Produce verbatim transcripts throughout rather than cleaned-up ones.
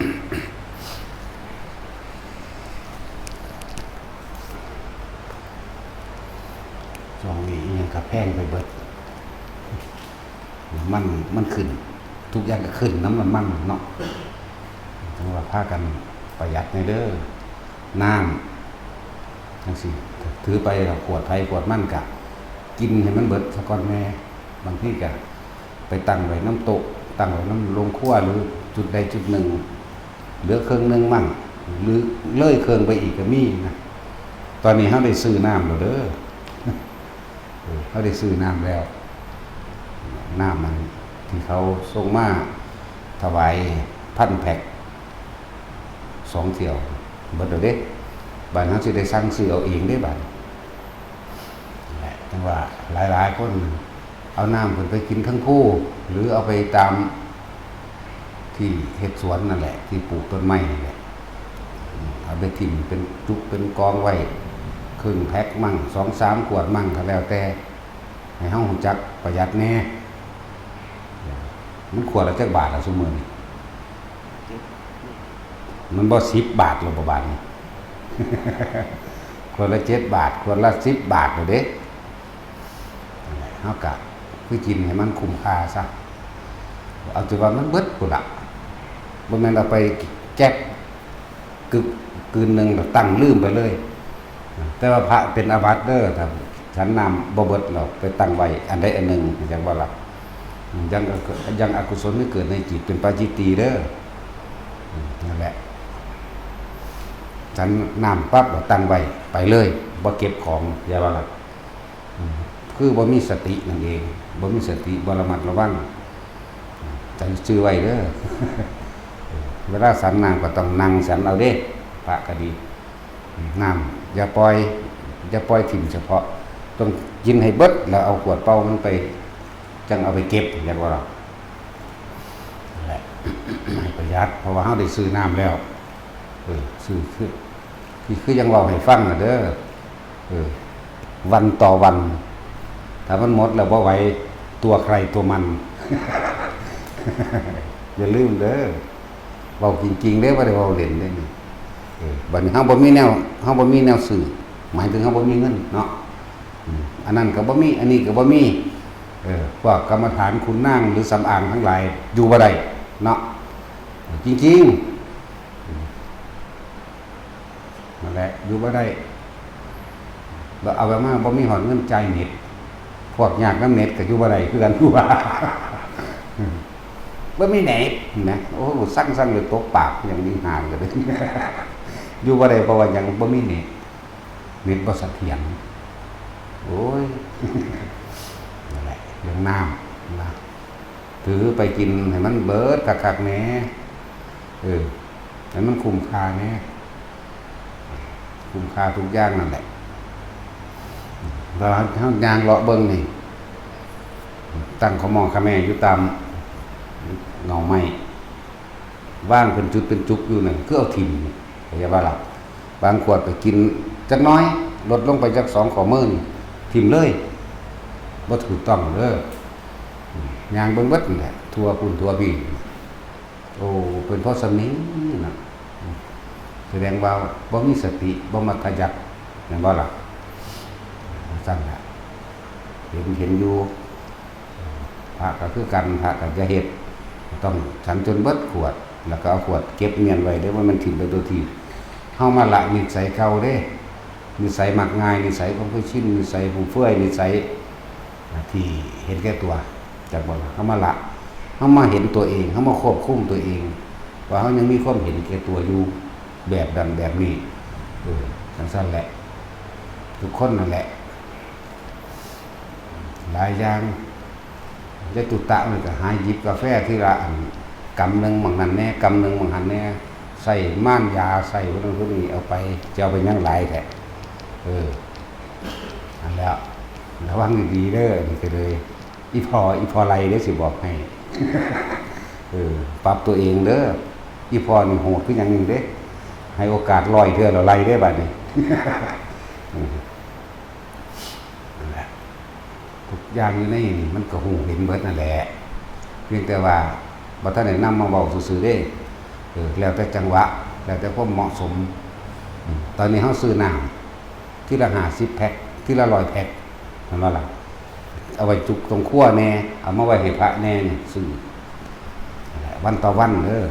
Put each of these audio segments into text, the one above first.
ช่วงนี้อิหยังก็แพงไปเบิด น้ำมันมันขึ้น ทุกอย่างก็ขึ้นนำน้ำมันเนาะ จั่งว่าพากันประหยัดแหน่เด้อ น้ำจั่งซี้ ถือไปแล้วขวดไผขวดมันก็กินให้มันเบิดซะก่อนแหน่ บางทีก็ไปตั้งไว้นำโต๊ะ ตั้งไว้นำโรงครัว หรือจุดใดจุดหนึ่ง เหลือครึ่งหนึ่งมั่ง หรือเลยครึ่งไปอีกก็มีนะ ตอนนี้เราได้ซื้อน้ำแล้วเด้อ เออ เราได้ซื้อน้ำแล้ว น้ำมันที่เขาส่งมาถวายพันแพ็ค สองเที่ยว เบิดแล้วเด้ บาดนี้เราสิได้สั่งซื้อเอาเองเด้บาดนี้ นั่นแหละ จั่งว่าหลายๆคนเอาน้ำขึ้นไปกินเทิงภู หรือเอาไปตามที่เฮ็ดสวนนั่นแหละ ที่ปลูกต้นไม้นั่นแหละ เอาไปถิ่มเป็นจุกเป็นกองไว้ ครึ่งแพ็คมั่ง สองสามขวดมั่ง ก็แล้วแต่ ให้เฮารู้จักประหยัดแหน่ มันขวดละจักบาทล่ะซุมื้อนี้ มันบ่สิบบาทแล้วบ่บาดนี้ ขวดละเจ็ดบาท ขวดละสิบบาทแล้วเด้ นั่นแหละ เฮากะคือกินให้มันคุ้มค่าซะ เอาจนว่ามันเบิดพุ้นล่ะ บ่แม่นเอาไปแก๊บ กึก กลืนหนึ่งแล้วตั้งลืมไปเลย แต่ว่าพระเป็นอาบัติเด้อ ถ้าฉันน้ำบ่เบิดแล้วไปตั้งไว้อันใดอันหนึ่ง จั่งว่าล่ะ ยัง ยังอกุศลนี่เกิดในจิตเป็นปาจิตตีย์เด้อ นั่นแหละ ฉันน้ำปั๊บแล้วตั้งไว้ไปเลย บ่เก็บของ อย่าว่าล่ะ อืม คือบ่มีสตินั่นเอง บ่มีสติ บ่ระมัดระวัง จำชื่อไว้เด้อ เวลาฉันน้ำก็ต้องนั่งฉันเอาเด้ พระก็ดี น้ำอย่าปล่อย อย่าปล่อยถิ่มเฉพาะ ต้องกินให้เบิด แล้วเอาขวดเปล่ามันไป จั่งเอาไปเก็บ จั่งว่าล่ะ นั่นแหละ ให้ประหยัด เพราะว่าเราได้ซื้อน้ำแล้ว เออ ซื้อคือ นี่คือยังเว้าให้ฟังน่ะเด้อ เออ วันต่อวัน ถ้ามันหมดแล้วบ่ไหว ตัวใครตัวมัน อย่าลืมเด้อ เว้าจริงๆเด้ บ่ได้เว้าเล่นเด้นี่ เออ บัดนี้เฮาบ่มีแนว เฮาบ่มีแนวซื้อ หมายถึงเฮาบ่มีเงินเนาะ อืม อันนั้นก็บ่มี อันนี้ก็บ่มี เออ พวกกรรมฐานขุนนางหรือสำอางทั้งหลาย อยู่บ่ได้เนาะ จริงๆ อืม นั่นแหละ อยู่บ่ได้ บ่เอาไปมา บ่มีฮอดเงินจ่ายเน็ต พวกยากนำเน็ตก็อยู่บ่ได้คือกัน ว่า บ่มีเน็ตนะ โอ้ สั่งๆเลยตบปากอย่างนี้ห่างกันเลย อยู่บ่ได้เพราะว่ายังบ่มีเน็ต เน็ตบ่เสถียร โอ้ย นั่นแหละ เรื่องน้ำนะ ถือไปกินให้มันเบิดคักๆแหน่ เออ ให้มันคุ้มค่าแหน่ คุ้มค่าทุกอย่างนั่นแหละ แล้วเฮาย่างเลาะเบิ่งนี่ ตั้งขะม่องขะแม่อยู่ตามเงาไม้ วางเป็นจุดเป็นจุกอยู่นั่น คือเอาถิ่ม เข้าใจบ่ล่ะ บางขวดก็กินจักหน่อย ลดลงไปจักสองข้อมือนี่ ถิ่มเลย บ่ถูกต้องเด้อ ย่างเบิ่งเบิดนั่นแหละ ทั่วพุ้นทั่วพี้ โอ้ เป็นเพราะส่ำนี้นะ แสดงว่าบ่มีสติ บ่มัธยัสถ์ แม่นบ่ล่ะ จั่งซั่นล่ะ เห็น เห็นอยู่ พระก็คือกัน พระก็อย่าเฮ็ด ต้องฉันจนเบิดขวด แล้วก็เอาขวดเก็บเมียนไว้เด้อ บ่แม่นถิ่มไปโดยที่ เฮามาละนิสัยเก่าเด้ นิสัยมักง่าย นิสัยความเคยชิน นิสัยฟุ่มเฟือย นิสัย ที่เห็นแก่ตัว จักบ่ล่ะ เฮามาละ เฮามาเห็นตัวเอง เฮามาควบคุมตัวเอง ว่าเฮายังมีความเห็นแก่ตัวอยู่ แบบนั้นแบบนี้ เออ จั่งซั่นแหละ ทุกคนนั่นแหละ หลายอย่าง ยายตุ๊ตะมันก็หาหยิบกาแฟทีละอัน กำหนึ่งหม่องนั้นแหน่ กำหนึ่งหม่องหั้นแหน่ ใส่ม่านยา ใส่พวกนั้นพวกนี้ เอาไป จะเอาไปหยังหลายแท้ เออ นั่นแหละ ระวังดีๆเด้อ นี่ก็เลย อีพ่อ อีพ่อไล่เด้อ สิบอกให้ เออ ปรับตัวเองเด้อ อีพ่อนี่โหดคือหยังนี่เด้ ให้โอกาสร้อยเทื่อแล้วไล่เด้อ บัดนี้ อืม นั่นแหละ ทุกอย่างอยู่ในนี่มันก็ฮู้เห็นเบิดนั่นแหละ เพียงแต่ว่าบ่ทันได้นำมาเว้าซื่อๆเด้ เออ แล้วแต่จังหวะ แล้วแต่ความเหมาะสม อืม ตอนนี้เฮาซื้อน้ำทีละห้าสิบแพ็ค ทีละร้อยแพ็ค แม่นบ่ล่ะ เอาไว้จุตรงครัวแหน่ เอามาไว้ให้พระแหน่นี่ ซื้อ นั่นแหละ วันต่อวันเด้อ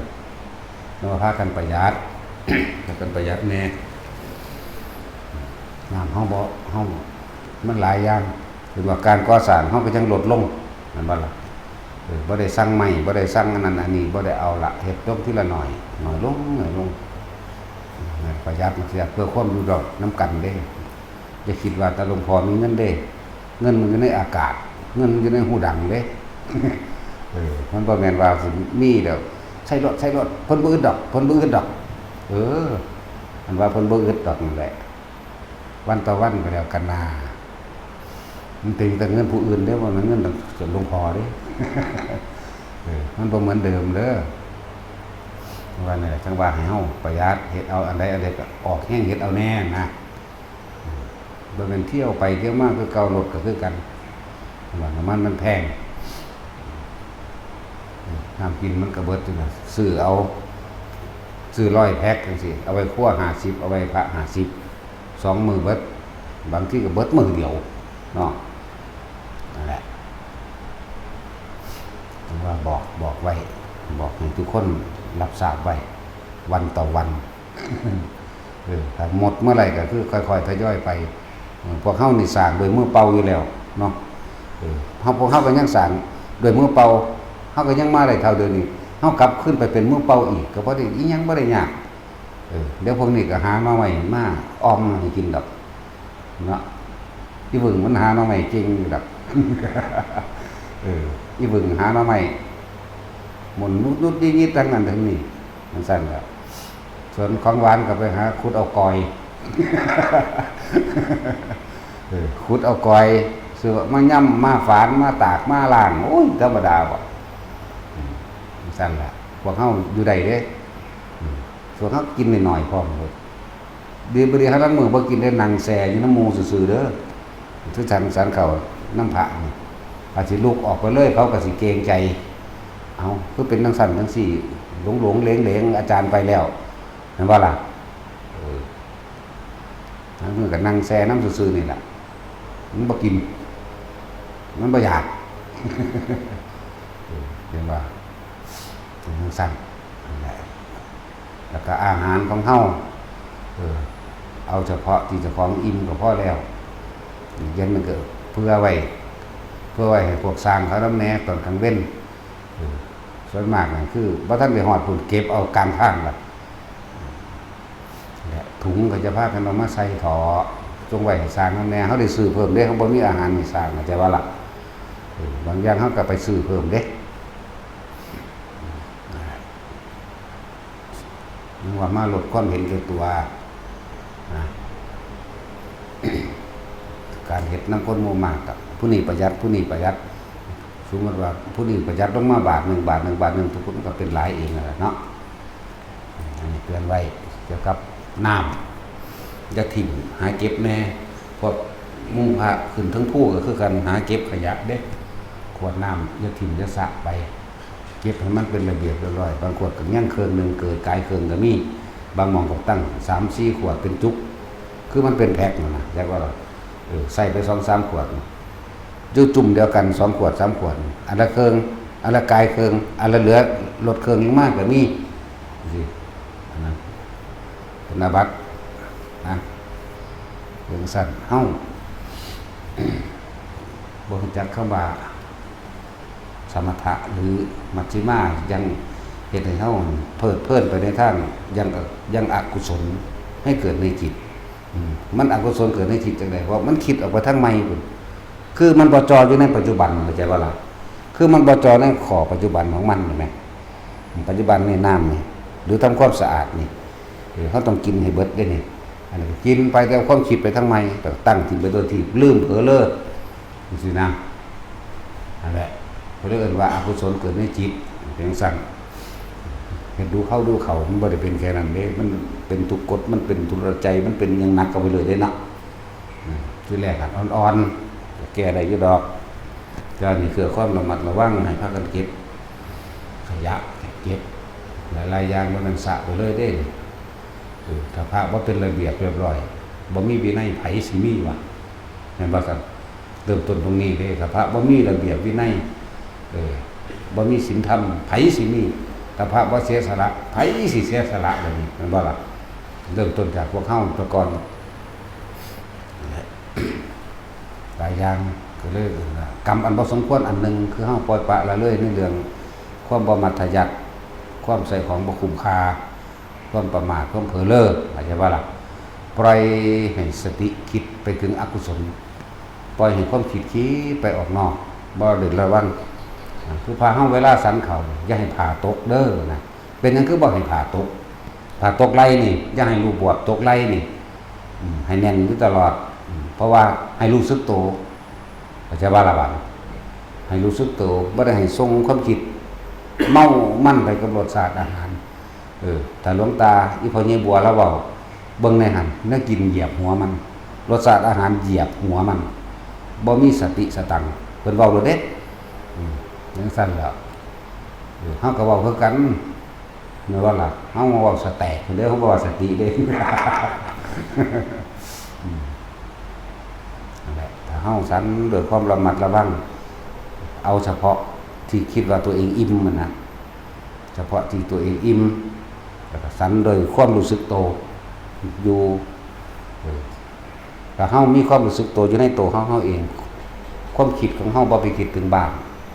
แล้วพากันประหยัด พากันประหยัดแหน่ น้ำเฮาบ่ เฮา มันหลายอย่าง คือว่าการก่อสร้างเฮาก็ยังลดลง แม่นบ่ล่ะ เออ บ่ได้สั่งไม้ บ่ได้สั่งอันนั้นอันนี้ บ่ได้เอาละ เฮ็ดลงทีละหน่อย หน่อยลง หน่อยลง ประหยัด ประหยัดเพื่อความอยู่รอดนำกันเด้ อย่าคิดว่าแต่หลวงพ่อมีเงินเด้ เงินมันอยู่ในอากาศ เงินมันอยู่ในฮูดังเด้ เออ มันบ่แม่นว่าสิมีแล้ว ใส่รถ ใส่รถ เพิ่นบ่อึดดอก เพิ่นบ่อึดดอก เออ อันว่าเพิ่นบ่อึดดอกนั่นแหละ วันต่อวันก็แล้วกันนา มันเป็นแต่เงินผู้อื่นเด้ บ่แม่นเงินหลวงพ่อเด้ เออ มันบ่เหมือนเดิมเด้อ ว่านั่นแหละ จังว่าให้เฮาประหยัด เฮ็ดเอาอันใดอันใดก็ออกแฮงเฮ็ดเอาแหน่นะ เออ บ่แม่นเที่ยวไปเที่ยวมาคือเก่า รถก็คือกัน ว่าน้ำมันมันแพง น้ำกินมันก็เบิดอยู่นะ ซื้อเอา ซื้อร้อยแพ็คจังซี้ เอาไว้ครัวห้าสิบ เอาไว้พระห้าสิบ สองมื้อเบิด บางทีก็เบิดมื้อเดียวเนาะ นั่นแหละ จังว่าบอก บอกไว้ บอกให้ทุกคนรับทราบไว้ วันต่อวัน เออ ถ้าหมดเมื่อไหร่ก็คือค่อยๆทยอยไป เออ พวกเฮานี่สร้างด้วยมือเปล่าอยู่แล้วเนาะ เออ เฮา พวกเฮาก็ยังสร้างด้วยมือเปล่า เฮาก็ยังมาได้เท่าเดิมนี่ เฮากลับคืนไปเป็นมือเปล่าอีก ก็บ่ได้อิหยัง บ่ได้ยาก เออ เดี๋ยวพวกนี้ก็หาหน่อไม้มาอ่อมให้กินดอก เนาะ อีเบิ่งมันหาหน่อไม้เก่งอยู่ดอก เออ อีเบิ่งหาหน่อไม้ หมุนนุดๆยิดๆ ทั้งนั้นทั้งนี้ จั่งซั้นล่ะ ส่วนของหวานก็ไปหาขุดเอากอย เออ ขุดเอากอย ซื้อมาย่ำ มาฝาน มาตาก มาล้าง โอ้ย ธรรมดาบ่ อืม จั่งซั้นล่ะ พวกเฮาอยู่ได้เด้ อืม พวกเฮากินน้อยๆพร้อมเด้ ดีบ่ดี หาลางมื้อบ่กินได้ นั่งแซ่อยู่นำหมู่ซื่อๆเด้อ คือฉัน ฉันข้าวนำพระนี่ อาจสิลุกออกไปเลย เขาก็สิเกรงใจ เอ้า คือเป็นจั่งซั้นจั่งซี้ หลงๆเหลงๆ อาจารย์ไปแล้ว แม่นบ่ล่ะ เออ หาลางมื้อก็นั่งแซ่นำซื่อๆนี่ล่ะ มันบ่กิน มันบ่อยาก เออ เห็นบ่ เป็นจั่งซั้น นั่นแหละ แล้วก็อาหารของเฮา เออ เอาเฉพาะที่เจ้าของอิ่มก็พอแล้ว เย็นมันก็เผื่อไว้ เผื่อไว้ให้พวกสร้างเขานำแหน่ตอนกลางเว็น เออ ส่วนมากนั่นคือบ่ทันได้ฮอดพุ้น เก็บเอากลางทางล่ะ และถุงก็จะพากันเอามาใส่เถาะ จงไว้ให้สร้างนำแหน่ เฮาได้ซื้อเพิ่มเด้ เฮาบ่มีอาหารให้สร้าง เข้าใจบ่ล่ะ เออ บางอย่างเฮาก็ไปซื้อเพิ่มเด้ ยังว่ามาลดความเห็นแก่ตัวนะ การเฮ็ดนำคนหมู่มากอะ ผู้นี้ประหยัด ผู้นี้ประหยัด สมมุติว่าผู้นี้ประหยัดลงมาบาทหนึ่ง บาทหนึ่ง บาทหนึ่ง ทุกคนก็เป็นหลายเองนั่นแหละเนาะ อันนี้เตือนไว้เกี่ยวกับน้ำ อย่าถิ่ม หาเก็บแหน่ พวกหมู่พระขึ้นเทิงภูก็คือกัน หาเก็บขยะเด้ ขวดน้ำอย่าถิ่มอย่าสะไป เก็บให้มันเป็นระเบียบเรียบร้อย บางขวดก็ยังเครื่องหนึ่ง เกิดกายเครื่องก็มี บางหม่องก็ตั้งสามสี่ขวดเป็นจุก คือมันเป็นแพ็คนั่นนะ แจ็คว่าล่ะ เออ ใส่ไปสองสามขวด อยู่จุ่มเดียวกันสองขวดสามขวด อันละเครื่อง อันละกายเครื่อง อันละเหลือลดเครื่องลงมาก็มี สิ อันนั้นเป็นอาบัตินะ เป็นจั่งซั้น เฮา บ่รู้จักคำว่า สมถะหรือมัชฌิมา ยังเฮ็ดให้เฮาเพลิดเพลินไปในทาง ยัง ยังอกุศลให้เกิดในจิต อืม มันอกุศลเกิดในจิตจั่งใด เพราะมันคิดออกไปทางใหม่พุ้น คือมันบ่จ่ออยู่ในปัจจุบัน เข้าใจบ่ล่ะ คือมันบ่จ่อในข้อปัจจุบันของมัน เห็นไหม ปัจจุบันนี่น้ำนี่ หรือทำความสะอาดนี่ เออ เฮาต้องกินให้เบิดเด้นี่ อันนี้ก็กินไปแต่ความคิดไปทางใหม่ ก็ตั้งถิ่มไปโดยที่ลืมเผลอเลิศ จั่งซี้นะ นั่นแหละ เพิ่นเลยเอิ้นว่าอกุศลเกิดในจิต เป็นจั่งซั้น เฮ็ดดูเข้าดูเข้า มันบ่ได้เป็นแค่นั้นเด้ มันเป็นทุกข์กด มันเป็นทุรนทุราย มันเป็นอย่างหนักเข้าไปเลยเด้เนาะ อืม ทีแรกอะอ่อนๆ ก็แก้ได้อยู่ดอก แต่อันนี้คือความระมัดระวัง ให้พากันเก็บขยะ เก็บ หลายๆอย่างบ่แม่นสะไปเลยเด้ เออ ถ้าพระบ่เป็นระเบียบเรียบร้อย บ่มีวินัย ไผสิมีวะ แม่นบ่ครับ เริ่มต้นตรงนี้เด้ ถ้าพระบ่มีระเบียบวินัย เออ บ่มีศีลธรรม ไผสิมี ถ้าพระบ่เสียสละ ไผสิเสียสละ แบบนี้ แม่นบ่ล่ะ เริ่มต้นจากพวกเฮาซะก่อน หลายอย่าง ก็เลย กรรมอันบ่สมควรอันหนึ่ง คือเฮาปล่อยปละละเลยในเรื่องความบ่มัธยัสถ์ ความใช้ของบ่คุ้มค่า ความประมาท ความเผลอเรอ เข้าใจบ่ล่ะ ปล่อยให้สติคิดไปถึงอกุศล ปล่อยให้ความคิดคิดไปออกนอก บ่ได้ระวัง อ่า คือพระเฮาเวลาฉันข้าว อย่าให้ผ้าตกเด้อนะ เป็นหยังคือบ่ให้ผ้าตก ผ้าตกไหล่นี่ อย่าให้รูปบวบตกไหล่นี่ อืม ให้แน่นอยู่ตลอด อืม เพราะว่าให้รู้สึกโต เข้าใจบ่ล่ะบัดนี้ ให้รู้สึกโต บ่ได้ให้ส่งความคิด เมามันไปกับรสชาติอาหาร เออ ถ้าหลวงตา อีพ่อใหญ่บัวลาวเว้า เบิ่งในหั่น แนวกินเหยียบหัวมัน รสชาติอาหารเหยียบหัวมัน บ่มีสติสตังค์ เพิ่นเว้าโลดเด้ อืม จั่งซั้นแหล้ว เออ เฮาก็เว้าคือกัน แม่นบ่ล่ะ เฮามาเว้าสแต็กเด้ เฮาบ่ว่าสติเด้ อืม นั่นแหละ ถ้าเฮาฉันด้วยความระมัดระวัง เอาเฉพาะที่คิดว่าตัวเองอิ่มมันนะ เฉพาะที่ตัวเองอิ่ม แล้วก็ฉันโดยความรู้สึกโต อยู่ เออ ถ้าเฮามีความรู้สึกโตอยู่ในโตเฮา เฮาเอง ความคิดของเฮาบ่ไปคิดถึงบ้าน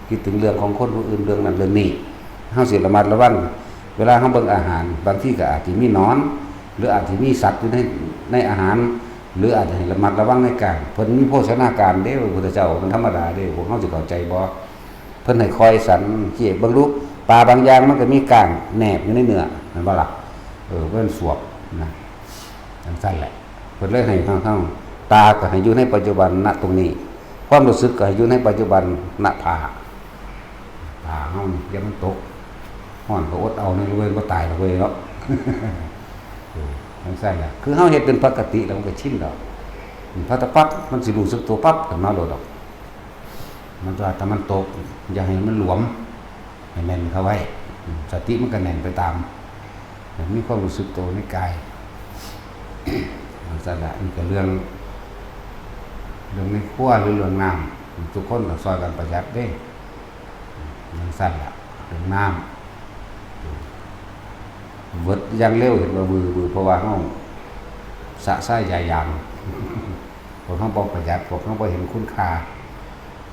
คิดถึงเรื่องของคนผู้อื่น เรื่องนั้นเรื่องนี้ เฮาสิระมัดระวัง เวลาเฮาเบิ่งอาหาร บางทีก็อาจสิมีหนอน หรืออาจสิมีสัตว์อยู่ใน ในอาหาร หรืออาจจะให้ระมัดระวังในการ เพิ่นมีโภชนาการเด้ พระพุทธเจ้า มันธรรมดาเด้ พวกเฮาสิเข้าใจบ่ เพิ่นให้คอยสันเกียบเบิ่งดู ปลาบางอย่างมันก็มีก้างแนบอยู่ในเนื้อ แม่นบ่ล่ะ เออ เพิ่นสวบนะ จั่งซั้นแหละ เพิ่นเลยให้เฮา ตาก็ให้อยู่ในปัจจุบัน ณ ตรงนี้ ความรู้สึกก็ให้อยู่ในปัจจุบัน ณ ผ้า ผ้าเฮานี่ อย่ามันตก ฮ้อนก็อดเอานี่เว้ย บ่ตายดอกเว้ยเนาะ เออ จั่งซั้นแหละ คือเฮาเฮ็ดเป็นปกติแล้วมันก็ชินดอก อืม พอตะปั๊บ มันสิรู้สึกตัวปั๊บขึ้นมาโลดดอก มันว่าถ้ามันตก อย่าให้มันหลวม ให้แน่นเข้าไว้ อืม สติมันก็แน่นไปตาม ให้มีความรู้สึกตัวในกาย จั่งซั้นแหละ นี่ก็เรื่อง เรื่องในครัวหรือเรื่องน้ำ ทุกคนก็ซ่อยกันประหยัดเด้ จั่งซั้นแหละ เรื่องน้ำ เบิดอย่างเร็ว เห็นว่าวือวือ เพราะว่าเฮาสะสายยายาง พวกเฮาบ่ประหยัด พวกเฮาบ่เห็นคุณค่า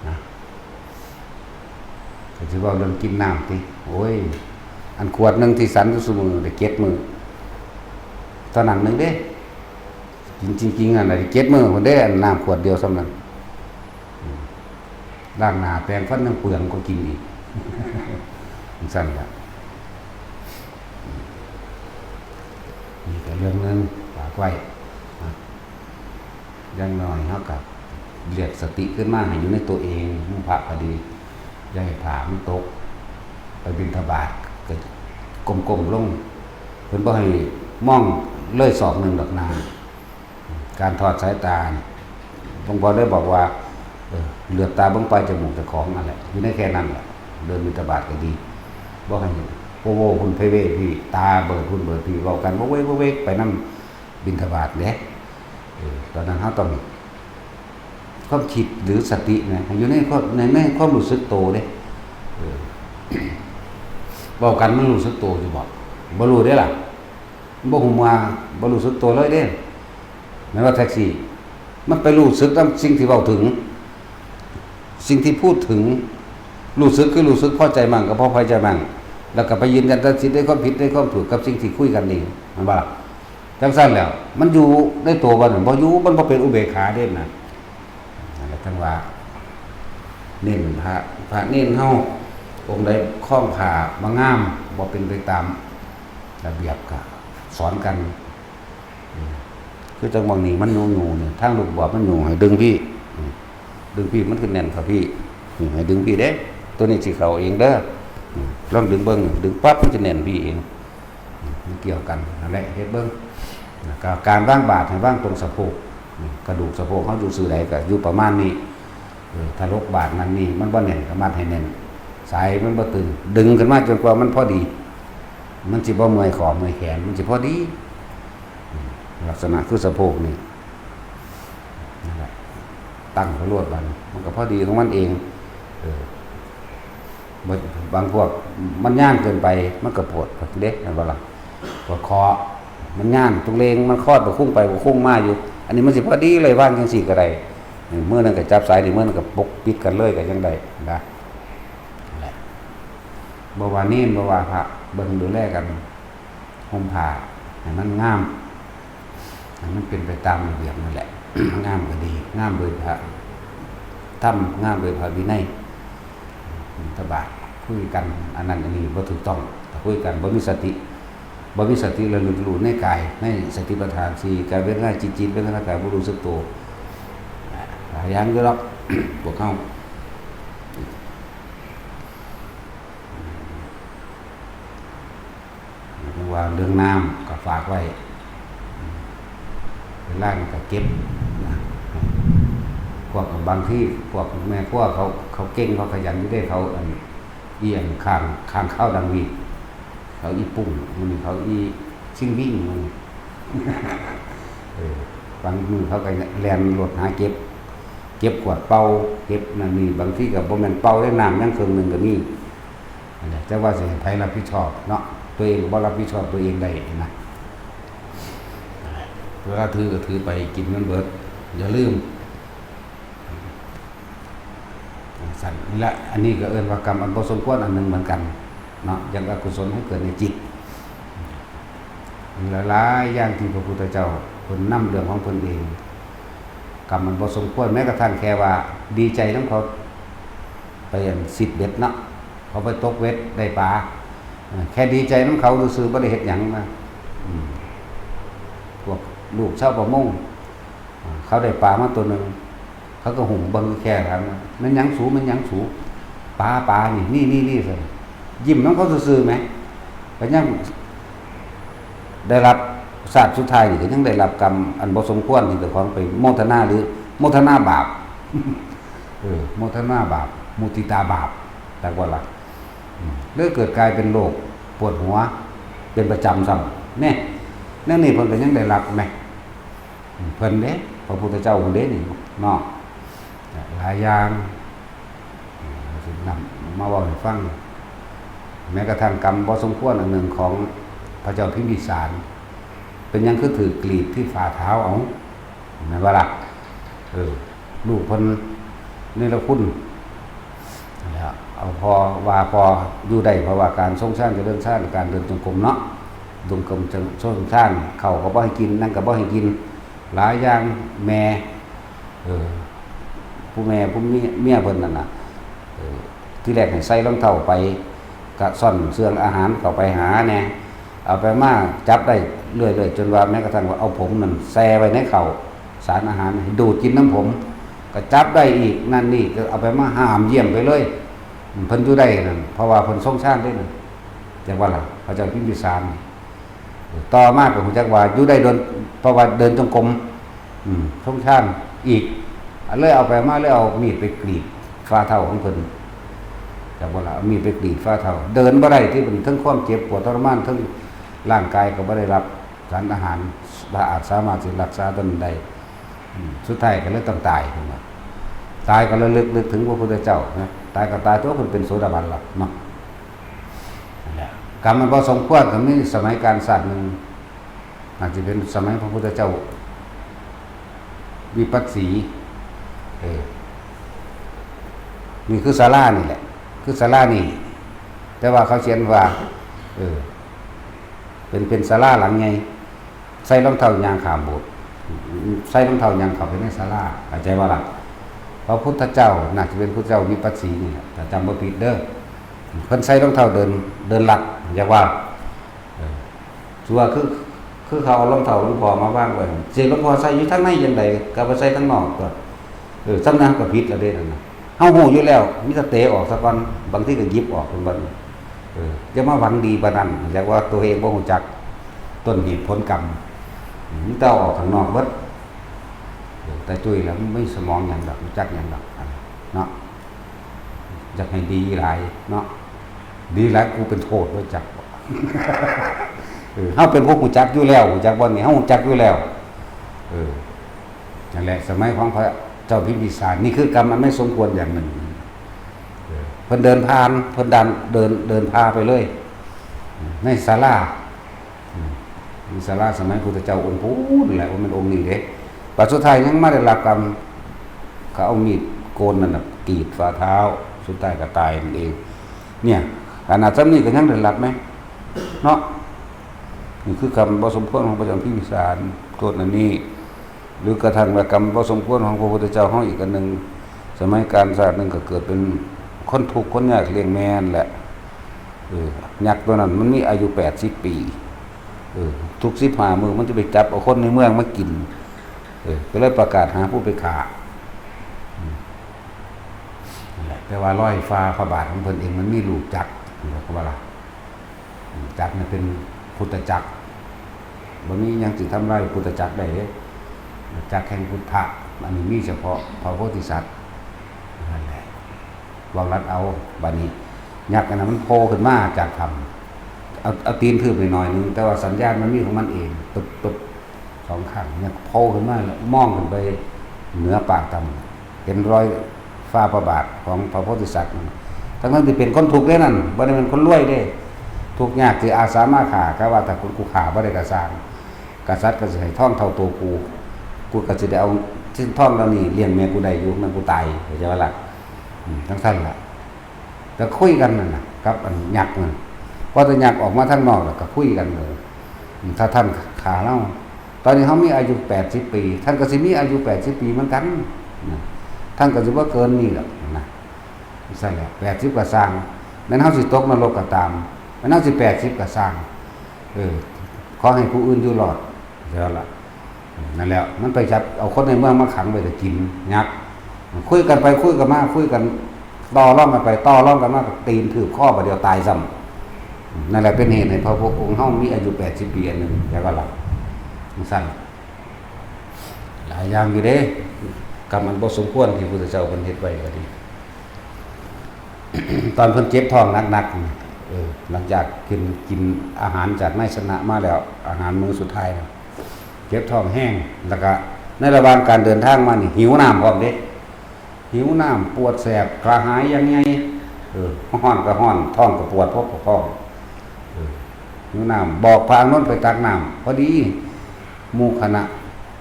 นะ ก็สิเว้าเรื่องกินน้ำติ โอ้ย อันขวดหนึ่งที่ฉันอยู่ซุมื้อได้เจ็ดมื้อ เท่านั้นหนึ่งเด้ กินจริงๆ นั่นน่ะได้เจ็ดมื้อพุ้นเด้ อันน้ำขวดเดียวส่ำนั้น อืม ล้างหน้าแปรงฟันยังเปลืองกว่ากินอีก จั่งซั้นล่ะ นี่ก็เรื่องหนึ่งฝากไว้นะ อย่างน้อยเฮาก็เรียกสติขึ้นมาให้อยู่ในตัวเอง มุมพระก็ดี อย่าให้ผ้ามันตก ไปบิณฑบาตก็ก้มๆลง เพิ่นบ่ให้มองเลยศอกหนึ่งดอกนา การทอดสายตานี่ หลวงพ่อได้บอกว่า เออ เหลือบตาเบิ่งปลายจมูกเจ้าของนั่นแหละ อยู่ในแค่นั้นแหละ เดินบิณฑบาตก็ดี บ่ให้โพโวพุ้นเพเวพี้ ตาเบิดพุ้นเบิดพี้ เว้ากันโวกเวกโวกเวกไปนำบิณฑบาตเด้ เออ ตอนนั้นเฮาต้อง ความคิดหรือสตินะ ให้อยู่ในความ ใน ในความรู้สึกโตเด้ เออ เว้ากันมันรู้สึกโตอยู่บ่ บ่รู้เด้ล่ะ บ่ฮู้ว่า บ่รู้สึกโตเลยเด้ แม่นว่าแท็กซี่ มันไปรู้สึกนำสิ่งที่เว้าถึง สิ่งที่พูดถึง รู้สึกคือรู้สึกพอใจมั่งกับบ่พอใจมั่ง แล้วก็ไปยืนยันตัดสินในความผิดในความถูกกับสิ่งที่คุยกันนี่ แม่นบ่ล่ะ จั่งซั้นแล้ว มันอยู่ในโตบ่นั่น บ่อยู่ มันบ่เป็นอุเบกขาเด้นะ นั่นแหละจั่งว่า เน้นพระ พระเณรเฮา องค์ใดคล้องผ้าบ่งาม บ่เป็นไปตามระเบียบ ก็สอนกัน อืม คือจั่งบางนี้มันหยูๆนี่ ทางลูกบวชมันหยูให้ดึงพี้ อืม ดึงพี้มันคือแน่นเข้าพี้ นี่ให้ดึงพี้เด้ ตัวนี้สิเข้าเองเด้อ อืม ลองดึงเบิ่ง ดึงปั๊บมันสิแน่นพี้เอง อืม มันเกี่ยวกัน นั่นแหละ เฮ็ดเบิ่ง แล้วก็การวางบาตรให้วางตรงสะโพก อืม กระดูกสะโพกเฮาอยู่ซื่อใดก็อยู่ประมาณนี้ เออ ถ้าลกบาตรนั่นนี่ มันบ่แน่นก็มัดให้แน่น สายมันบ่ตึง ดึงขึ้นมาจนกว่ามันพอดี มันสิบ่เมื่อยข้อเมื่อยแขน มันสิพอดี ลักษณะคือสะโพกนี่ นั่นแหละ ตั้งไว้โลดบัดนี้ มันก็พอดีของมันเอง เออ บ่- บางพวกมันย่างเกินไป มันก็ปวดเด้ แม่นบ่ล่ะ ปวดคอ มันย่างตุงเลง มันคลอดบ่คุ้งไปบ่คุ้งมาอยู่ อันนี้มันสิพอดีเลย วางจั่งซี้ก็ได้ เออ มื้อนั้นก็จับสายนี่ มื้อนั้นก็ปกปิดกันเลยก็ยังได้นะ นั่นแหละ บ่ว่าเณร บ่ว่าพระ เบิ่งดูแลกัน ห่มผ้าให้มันงาม ให้มันเป็นไปตามระเบียบนั่นแหละ งามก็ดี งามโดยพระธรรม งามโดยพระวินัย บิณฑบาต คุยกัน อันนั้นอันนี้บ่ถูกต้อง ถ้าคุยกันบ่มีสติ บ่มีสติระลึกรู้ในกาย ในสติปัฏฐานสี่ กายเวทนาจิต จิตเวทนากายบ่รู้สึกตัว หลายอย่างอยู่ดอก พวกเฮา เรียกว่าเรื่องน้ำก็ฝากไว้ เวลานี่ก็เก็บนะ พวกบางทีพวกแม่ครัวเขา เขาเก่ง เขาขยันอยู่เด้ เขาอัน อีหยัง ข้าง ข้างข้าวดังวี เขาอีปุ้ง มื้อนี้เขาอีซิ่งวิ่ง มื้อนี้ เออ บางมื้อเขาก็แล่นรถหาเก็บ เก็บขวดเปล่า เก็บนั่นนี่ บางทีก็บ่แม่นเปล่าเด้ น้ำยังเครื่องหนึ่งก็มี นั่นแหละ แต่ว่าสิให้ไผรับผิดชอบเนาะ ตัวเองก็บ่รับผิดชอบตัวเองได้นะ เวลาถือก็ถือไป กินมันเบิด อย่าลืม สั่นนี่ละ อันนี้ก็เอิ้นว่ากรรมอันบ่สมควรอันหนึ่งเหมือนกันเนาะ ยังอกุศลให้เกิดในจิต หลายๆอย่างที่พระพุทธเจ้าเพิ่นนำเรื่องของเพิ่นเอง กรรมมันบ่สมควร แม้กระทั่งแค่ว่าดีใจนำเขา ไปอันซิดเบ็ดเนาะ เขาไปตกเบ็ดได้ปลา เออ แค่ดีใจนำเขาซื่อๆ บ่ได้เฮ็ดหยังนะ อืม พวกลูกชาวประมง อ่า เขาได้ปลามาตัวหนึ่ง เขาก็หุ่มเบิ่งแค่ถามว่า "แม่นหยังสู แม่นหยังสู" "ปลา ปลานี่ นี่ นี่ นี่" ซั่น ยิ้มนำเขาซื่อๆ แหม ก็ยังได้รับ ชาติสุดท้ายนี่ก็ยังได้รับกรรมอันบ่สมควรที่เจ้าของไปโมทนา หรือโมทนาบาป เออ โมทนาบาป มุทิตาบาป จักว่าล่ะ อืม เลยเกิดกลายเป็นโรคปวดหัว เป็นประจำซ้ำ แน่ แนวนี้เพิ่นก็ยังได้รับแหม เพิ่นเด้ พระพุทธเจ้าเพิ่นเด้นี่เนาะ หลายอย่าง สินำมาเว้าให้ฟัง แม้กระทั่งกรรมบ่สมควรอันหนึ่งของพระเจ้าพิมพิสาร เป็นหยังคือถือกรีดที่ฝ่าเท้าเอา แม่นบ่ล่ะ เออ ลูกเพิ่นเนรคุณ แล้วเอาพ่อว่าพ่ออยู่ได้ เพราะว่าการทรงฌานเจริญฌาน การเดินจงกรมเนาะ จงกรมทรงฌาน ข้าวก็บ่ให้กิน นั่งก็บ่ให้กิน หลายอย่าง แม่ เออ ผู้แม่ผู้เมีย เมียเพิ่นนั่นน่ะ เออ ทีแรกให้ใส่รองเท้าไป กะซ่อนเสื่องอาหารเข้าไปหาแหน่ เอาไปมาจับได้เรื่อยๆ จนว่าแม้กระทั่งว่าเอาผมนั่นแช่ไว้ในข้าวสารอาหารให้ดูดกินน้ำผม ก็จับได้อีก นั่นนี่ ก็เอาไปมาห้ามเยี่ยมไปเลย เพิ่นอยู่ได้นั่น เพราะว่าเพิ่นทรงฌานเด้นั่น จักว่าล่ะ พระเจ้าพิมพิสาร ต่อมาก็ฮู้จักว่าอยู่ได้โดน เพราะว่าเดินจงกรม อืม ทรงฌานอีก เลยเอาไปมา เลยเอามีดไปกรีดฝ่าเท้าของเพิ่น จักว่าล่ะ เอามีดไปกรีดฝ่าเท้า เดินบ่ได้ ที่เพิ่นทั้งความเจ็บปวดทรมาน ทั้งร่างกายก็บ่ได้รับสารอาหาร สะอาด สามารถสิรักษาตนได้ อืม สุดท้ายก็เลยต้องตาย เพิ่นว่า ตายก็ระลึกนึกถึงพระพุทธเจ้านะ ตายก็ตายตัว เพิ่นเป็นโสดาบันแล้วเนาะ นั่นแหละ กรรมมันบ่สมควร ก็มีสมัยกาลชาติหนึ่ง อาจจะเป็นสมัยพระพุทธเจ้าวิปัสสี เออ นี่คือศาลานี่แหละ คือศาลานี่ แต่ว่าเขาเขียนว่า เออ เป็น เป็นศาลาหลังใหญ่ ใส่รองเท้าย่างข้ามโบสถ์ ใส่รองเท้าย่างเข้าไปในศาลา เข้าใจบ่ล่ะ พระพุทธเจ้าน่าจะเป็นพุทธเจ้าวิปัสสีนี่แหละ ถ้าจำบ่ผิดเด้อ เพิ่นใส่รองเท้าเดิน เดินลัด อยากว่า เออ ถือว่าคือ คือเขาเอารองเท้าหลวงพ่อมาวางไว้ สิหลวงพ่อใส่อยู่ทางในจั่งใด ก็ไปใส่ทางนอกตั๊ว เออ ส่ำนั้นก็ผิดแล้วเด้นั่นน่ะ เฮาฮู้อยู่แล้ว มีแต่เตะออกซะก่อน บางทีก็หยิบออกเพิ่นว่า เออ อย่ามาหวังดีปานนั้น เรียกว่าตัวเองบ่ฮู้จักต้นเหตุผลกรรม มีแต่เอาออกข้างนอกเบิด เออ แต่จุ้ยแล้วมันมีสมองหยังดอก รู้จักหยังดอก เนาะ อยากให้ดีหลายเนาะ ดีหลายกูเป็นโทษบ่จัก เออ เฮาเป็นผู้รู้จักอยู่แล้ว รู้จักบ่นี่ เฮารู้จักอยู่แล้ว เออ นั่นแหละ สมัยของพระเจ้าพิมพิสาร นี่คือกรรมอันไม่สมควรอย่างหนึ่ง เออ เพิ่นเดินผ่าน เพิ่นเดิน เดิน เดินผ่าไปเลย ในศาลา อืม มีศาลาสมัยพุทธเจ้าองค์พู้นแหละ ว่ามันองค์นี้เด้ บัดสุดท้ายยังมาได้รับกรรม เขาเอามีดโกนนั่นน่ะกรีดฝ่าเท้า สุดท้ายก็ตายนั่นเอง เนี่ย ขนาดซ้ำนี่ก็ยังได้รับไหม เนาะ นี่คือกรรมบ่สมควรของพระเจ้าพิมพิสาร โทษอันนี้ หรือกระทั่งว่ากรรมบ่สมควรของพระพุทธเจ้าเฮาอีกอันหนึ่ง สมัยกาลชาติหนึ่งก็เกิดเป็นคนทุกข์คนยากเลี้ยงแม่นั่นแหละ เออ ยักษ์ตัวนั้นมันมีอายุแปดสิบปี เออ ทุกสิบห้ามื้อมันจะไปจับเอาคนในเมืองมากิน เออ ก็เลยประกาศหาผู้ไปฆ่า อืม นั่นแหละ แต่ว่ารอยฝ่าพระบาทของเพิ่นเองมันมีรูปจักร เห็นบ่ว่าล่ะ อืม จักรเนี่ยเป็นพุทธจักร บ่มีหยังสิทำลายพุทธจักรได้เด้ จักรแห่งพุทธะ อันนี้มีเฉพาะพระโพธิสัตว์ นั่นแหละ เว้าลัดเอา บัดนี้ ยักษ์อันนั้นมันโผล่ขึ้นมาจากถ้ำ เอา เอาตีนทืบหน่อยๆหนึ่ง แต่ว่าสัญญาณมันมีของมันเอง ตึบๆ สองข้าง ยักษ์โผล่ขึ้นมาแล้วมองขึ้นไปเหนือปากถ้ำ เห็นรอยฝ่าพระบาทของพระโพธิสัตว์นั่น ทั้งๆที่เป็นคนทุกข์เด้นั่น บ่ได้เป็นคนรวยเด้ ทุกข์ยากที่อาสามาฆ่า กะว่าถ้ากูฆ่าบ่ได้ก็ซ่าง กษัตริย์ก็สิให้ทองเท่าตัวกู กูก็สิได้เอาสิ่งทองเหล่านี้เลี้ยงแม่กูได้อยู่ แม่กูตาย เข้าใจบ่ล่ะ อืม จั่งซั้นล่ะ ก็คุยกันนั่นน่ะ กับอันยักษ์นั่น พอแต่ยักษ์ออกมาทางนอกแล้วก็คุยกันเลย อืม ถ้าท่านฆ่าเรา ตอนนี้เฮามีอายุแปดสิบปี ท่านก็สิมีอายุแปดสิบปีเหมือนกันนะ ท่านก็สิบ่เกินนี้หรอกนะ จั่งซั้นแหละ แปดสิบก็ซ่าง แม้นเฮาสิตกนรกก็ตาม แม้นเฮาสิแปดสิบก็ซ่าง เออ ขอให้ผู้อื่นอยู่รอด เท่านั้นล่ะ นั่นแหละ มันไปจับเอาคนในเมืองมาขังไว้แต่กิน ยักษ์ คุยกันไปคุยกันมา คุยกัน ต่อรองกันไป ต่อรองกันมา ตีนทืบคอ บาดเดียวตายซ้ำ นั่นแหละเป็นเหตุให้พระพุทธองค์เฮามีอายุแปดสิบปีอันหนึ่ง แล้วก็หลับ จั่งซั้น หลายอย่างอยู่เด้ กรรมอันบ่สมควรที่พุทธเจ้าเพิ่นเฮ็ดไว้ก็ดี ตอนเพิ่นเจ็บท้องหนักๆ เออ หลังจากกิน กินอาหารจากไนสนะมาแล้ว อาหารมื้อสุดท้ายนะ เจ็บท้องแฮง แล้วก็ในระหว่างการเดินทางมานี่หิวน้ำพร้อมเด้ หิวน้ำ ปวดแสบ กระหายอย่างไง เออ ฮ้อนก็ฮ้อน ท้องก็ปวด พวกก็พอง เออ หิวน้ำ บอกพระอานนท์ไปตักน้ำ พอดี หมู่คณะ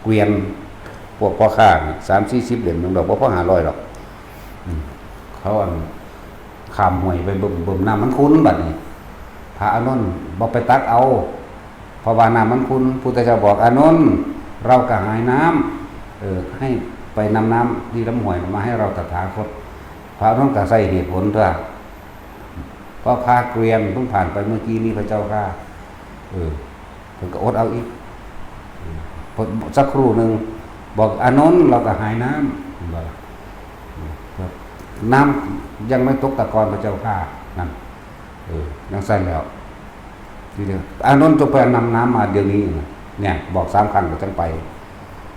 เกวียน พวกพ่อค้าน่ะ สามสี่สิบเหรียญ มันดอกบ่พอห้าร้อยดอก อืม เขาอัน ข้ามห้วยไปเบิ่ม เบิ่มน้ำมันขุ่นบัดนี้ พระอานนท์บ่ไปตักเอา เพราะว่าน้ำมันขุ่น พุทธเจ้าบอก อานนท์ เรากระหายน้ำ เออ ให้ไปนำน้ำที่ลำห้วยมาให้เราตถาคต พระอานนท์ก็ใส่เหตุผลตัว เพราะพระเกวียนเพิ่งผ่านไปเมื่อกี้นี้ พระเจ้าข้า เออ เพิ่นก็อดเอาอีก พอสักครู่หนึ่ง บอก อานนท์ เรากระหายน้ำ เห็นบ่ล่ะ น้ำยังไม่ตกตะกอน พระเจ้าข้า นั่น เออ จั่งซั้นแล้ว ทีเดียว อานนท์ จงไปนำน้ำมาเดี๋ยวนี้ เนี่ย บอกสามครั้งก็จั่งไป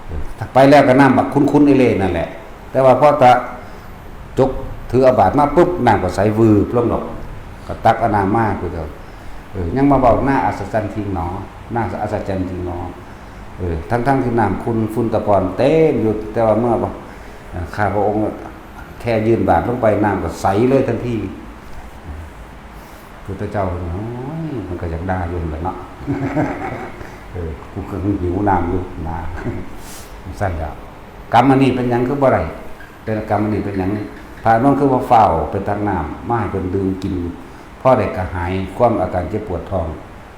เออ ถ้าไปแล้วก็น้ำบักขุ่นๆ อีเล่นั่นแหละ แต่ว่าพอตะจกถือเอาบาตรมาปุ๊บ น้ำก็ใสวืบลงดอก ก็ตักเอาน้ำมาคือเดิม เออ ยังมาเว้า น่าอัศจรรย์จริงหนอ น่าอัศจรรย์จริงหนอ เออ ทั้งๆที่น้ำขุ่น ฝุ่นตะกอนเต็มอยู่ แต่ว่าเมื่อ ข้าพระองค์แค่ยื่นบาตรลงไป น้ำก็ใสเลยทันที พุทธเจ้าเพิ่น โอ้ย มันก็อยากด่าอยู่นั่นแหละเนาะ เออ กูก็หิวน้ำอยู่นะ จั่งซั้นแหละ กรรมอันนี้เป็นหยังคือบ่ได้ แต่กรรมอันนี้เป็นหยัง พระอานนท์คือว่าฟ้าวไปตักน้ำมาให้เพิ่นดื่มกิน พอได้กระหายความอาการเจ็บปวดท้อง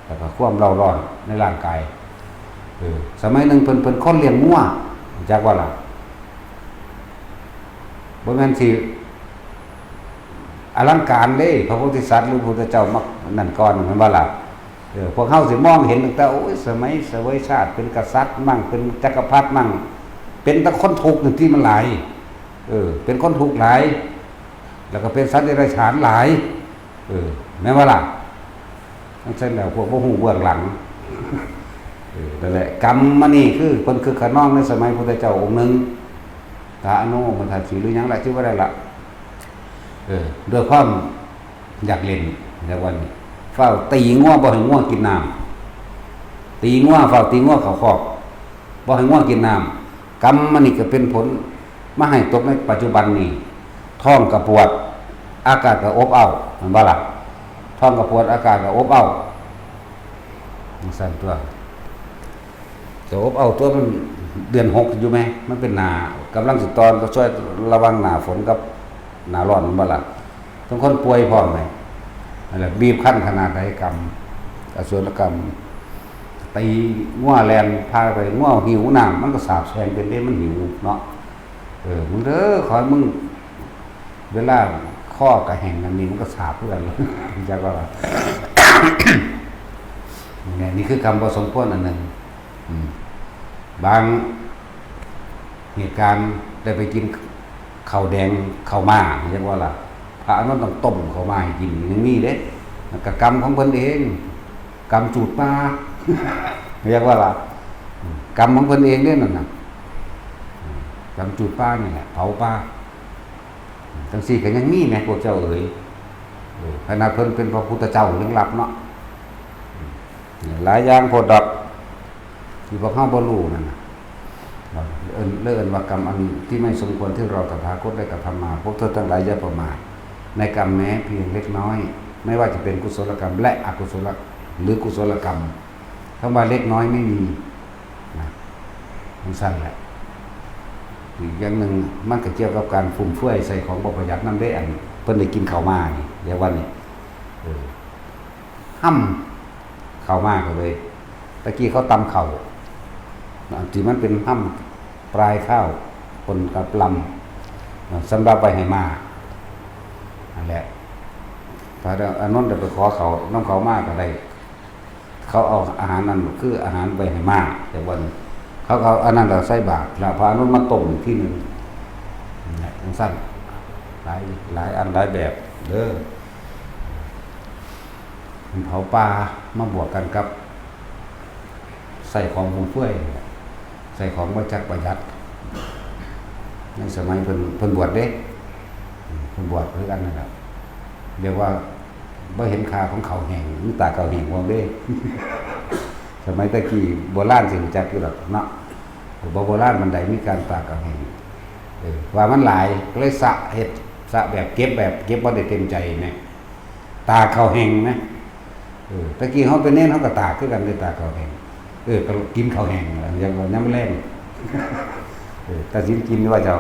แล้วก็ความเร่าร้อนในร่างกาย เออ สมัยหนึ่งเพิ่น เพิ่นคนเลี้ยงงัว รู้จักบ่ล่ะ บ่แม่นสิอลังการเด้ พระโพธิสัตว์หรือพระพุทธเจ้ามักนั่นก่อน แม่นบ่ล่ะ เออ พวกเฮาสิมองเห็นตั้งแต่ โอ้ย สมัยเสวยชาติ เป็นกษัตริย์มั่ง เป็นจักรพรรดิมั่ง เป็นแต่คนทุกข์นั่นที่มันหลาย เออ เป็นคนทุกข์หลาย แล้วก็เป็นสัตว์เดรัจฉานหลาย เออ แม่นบ่ล่ะ จั่งซั้นแล้วพวกบ่ฮู้เบื้องหลัง เออ นั่นแหละ กรรมมันนี่คือเพิ่นคึกคะนองในสมัยพุทธเจ้าองค์หนึ่ง ตาอนุมทัศสีหรือหยังล่ะ ชื่อบ่ได้ล่ะ เออ ด้วยความอยากเล่น ในวันนี้ ฟ้าวตีงัวบ่ให้งัวกินน้ำ ตีงัว ฟ้าวตีงัวเข้าคอก บ่ให้งัวกินน้ำ กรรมมันนี่ก็เป็นผลมาให้ตกในปัจจุบันนี่ ท้องก็ปวด อากาศก็อบอ้าว แม่นบ่ล่ะ ท้องก็ปวด อากาศก็อบอ้าว จั่งซั้นตั๊ว ก็อบอ้าวตั๊ว มันเดือนหกอยู่แหม มันเป็นหน้า กำลังสิต่อ ก็ซ่อยระวังหน้าฝนกับหน้าร้อน แม่นบ่ล่ะ ต้องคนป่วยพร้อมแหม นั่นแหละ บีบคั้นขนาดใดกรรม อสุรกรรม ตีงัวแล่นพาไป งัวหิวน้ำ มันก็สาบแช่งเป็นเด้ มันหิวเนาะ เออ มึงเด้อ ขอให้มึง เวลาคอกะแห้ง อันนี้มันก็สาบคือกัน จักว่า เนี่ย นี่คือกรรมบ่สมควรอันหนึ่ง อืม บางเหตุการณ์ได้ไปกินข้าวแดงข้าวม่า เรียกว่าล่ะ พระอานนท์ต้องต้มข้าวม่าให้กิน ยังมีเด้ มันก็กรรมของเพิ่นเอง กรรมจูดปลา เรียกว่าล่ะ อืม กรรมของเพิ่นเองเด้นั่นน่ะ อืม กรรมจูดปลานี่แหละ เผาปลา จั่งซี้ก็ยังมีแหมพวกเจ้าเอ๋ย เออ ขนาดเพิ่นเป็นพระพุทธเจ้ายังรับเนาะ อืม หลายอย่างโพดดอก ที่พวกเฮาบ่รู้นั่นน่ะ เอิ้น เลยเอิ้นว่ากรรมอันที่ไม่สมควรที่เราตถาคตได้กระทำมา พวกเธอทั้งหลายอย่าประมาทในกรรมแม้เพียงเล็กน้อย ไม่ว่าจะเป็นกุศลกรรมและอกุศล หรือกุศลกรรม คำว่าเล็กน้อยไม่มี นะ จั่งซั้นแหละ อีกอย่างหนึ่ง มันก็เกี่ยวกับการฟุ่มเฟือยใส่ของบ่ประหยัดนำเด้ อันเพิ่นได้กินข้าวม่านี่ เดี๋ยววันนี้ เออ ห้ำข้าวม่าก็เลย ตะกี้เขาตำข้าว นะ ที่มันเป็นห้ำปลายข้าวปนกับลำ นะ สำหรับไว้ให้ม่า นั่นแหละ พระอานนท์ได้ไปขอข้าวนำเขาม่าก็ได้ เขาเอาอาหารนั่นคืออาหารไปให้ม่า แต่วันเขาก็เอาอันนั้นเราใส่บาตร แล้วพระอานนท์มาต้มอีกทีหนึ่ง นั่นแหละ จั่งซั้น หลาย หลายอันหลายแบบเด้อ มันเผาป่ามาบวกกันกับ ใส่ของฟุ่มเฟือย ใส่ของบ่จักประหยัด ในสมัยเพิ่น เพิ่นบวชเด้ เพิ่นบวชคือกันนั่นแหละ เรียกว่าบ่เห็นค่าของข้าวแห้ง มีตากข้าวแห้งพร้อมเด้ สมัยตะกี้โบราณสิรู้จักอยู่ดอกเนาะ บ่โบราณปานใด มีการตากข้าวแห้ง เออ ว่ามันหลาย ก็เลยสะ เฮ็ดสะแบบเก็บ แบบเก็บบ่ได้เต็มใจแหม ตากข้าวแห้งนะ เออ ตะกี้เฮาเป็นเณรเฮาก็ตากคือกันเด้ ตากข้าวแห้ง เออ ก็กินข้าวแห้งล่ะ อย่างว่ายามแลง เออ ตัดสินกินว่าเจ้า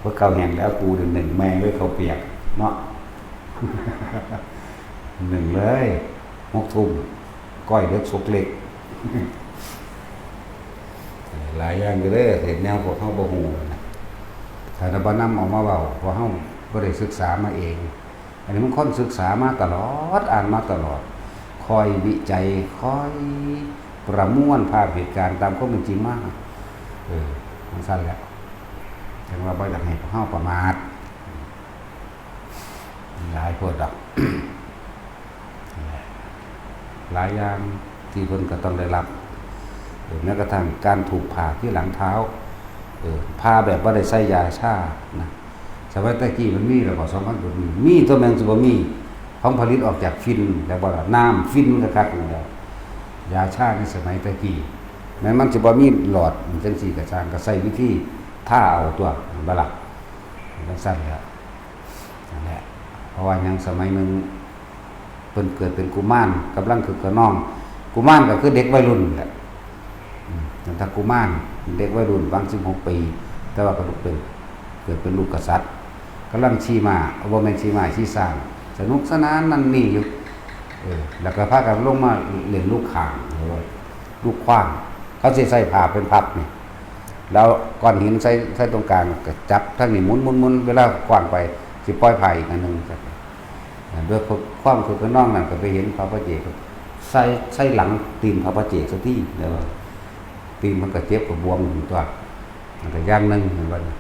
พวกข้าวแห้งแล้วกูนึ่งแม่งเลย ข้าวเปียกเนาะ นึ่งเลย หกทุ่ม ก้อยเด็ก สกเล็ก หลายอย่างอยู่เด้อ เห็นแนวพวกเฮาบ่ฮู้นะ ถ้าบ่นำออกมาเว้า เพราะเฮาบ่ได้ศึกษามาเอง อันนี้มันคนศึกษามาตลอด อ่านมาตลอด คอยวิจัย คอยประมวลภาพเหตุการณ์ตามความเป็นจริงมา เออ จั่งซั้นแหละ จั่งว่าบ่อยากให้พวกเฮาประมาท หลายโพดดอก หลายอย่างที่เพิ่นก็ต้องได้รับ เออ แม้กระทั่งการผูกผ้าที่หลังเท้า เออ ผ้าแบบบ่ได้ใส่ยาชานะ สมัยตะกี้มันมีแล้วบ่ สองพันกว่าปี มีตั๊ว แม่นสิบ่มี ของผลิตออกจากฝิ่น แล้วบ่ล่ะ น้ำฝิ่นคักๆ นี่แหละ ยาชาในสมัยตะกี้ แม้นมันสิบ่มีหลอดจั่งซี้ก็ซ่าง ก็ใช้วิธีทาเอาตั๊ว แม่นบ่ล่ะ จั่งซั้นแหละ นั่นแหละ เพราะว่าหยัง สมัยหนึ่ง เพิ่นเกิดเป็นกุมาร กำลังคึกคะนอง กุมารก็คือเด็กวัยรุ่นแหละ อืม ตั้งแต่กุมาร เด็กวัยรุ่น ประมาณสิบหกปี แต่ว่าก็เป็น เกิดเป็นลูกกษัตริย์ กำลังขี่ม้า บ่แม่นขี่ม้า ขี่ช้าง สนุกสนานนั่นนี่อยู่ เออ แล้วก็พากันลงมาเล่นลูกข่าง หรือว่าลูกขว้าง เขาสิใส่ผ้าเป็นพับนี่ แล้วก้อนหินใส่ ใส่ตรงกลาง ก็จับทางนี้หมุนๆๆ เวลาขว้างไป สิปล่อยผ้าอีกอันหนึ่ง ด้วยความคึกคะนองนั้นก็ไปเห็นพระปัจเจก ใส่ ใส่หลังตีนพระปัจเจกสักที แล้วตีนมันก็เจ็บก็บวมอยู่ตั๊ว มันก็อย่างหนึ่ง แม่นบ่ อีก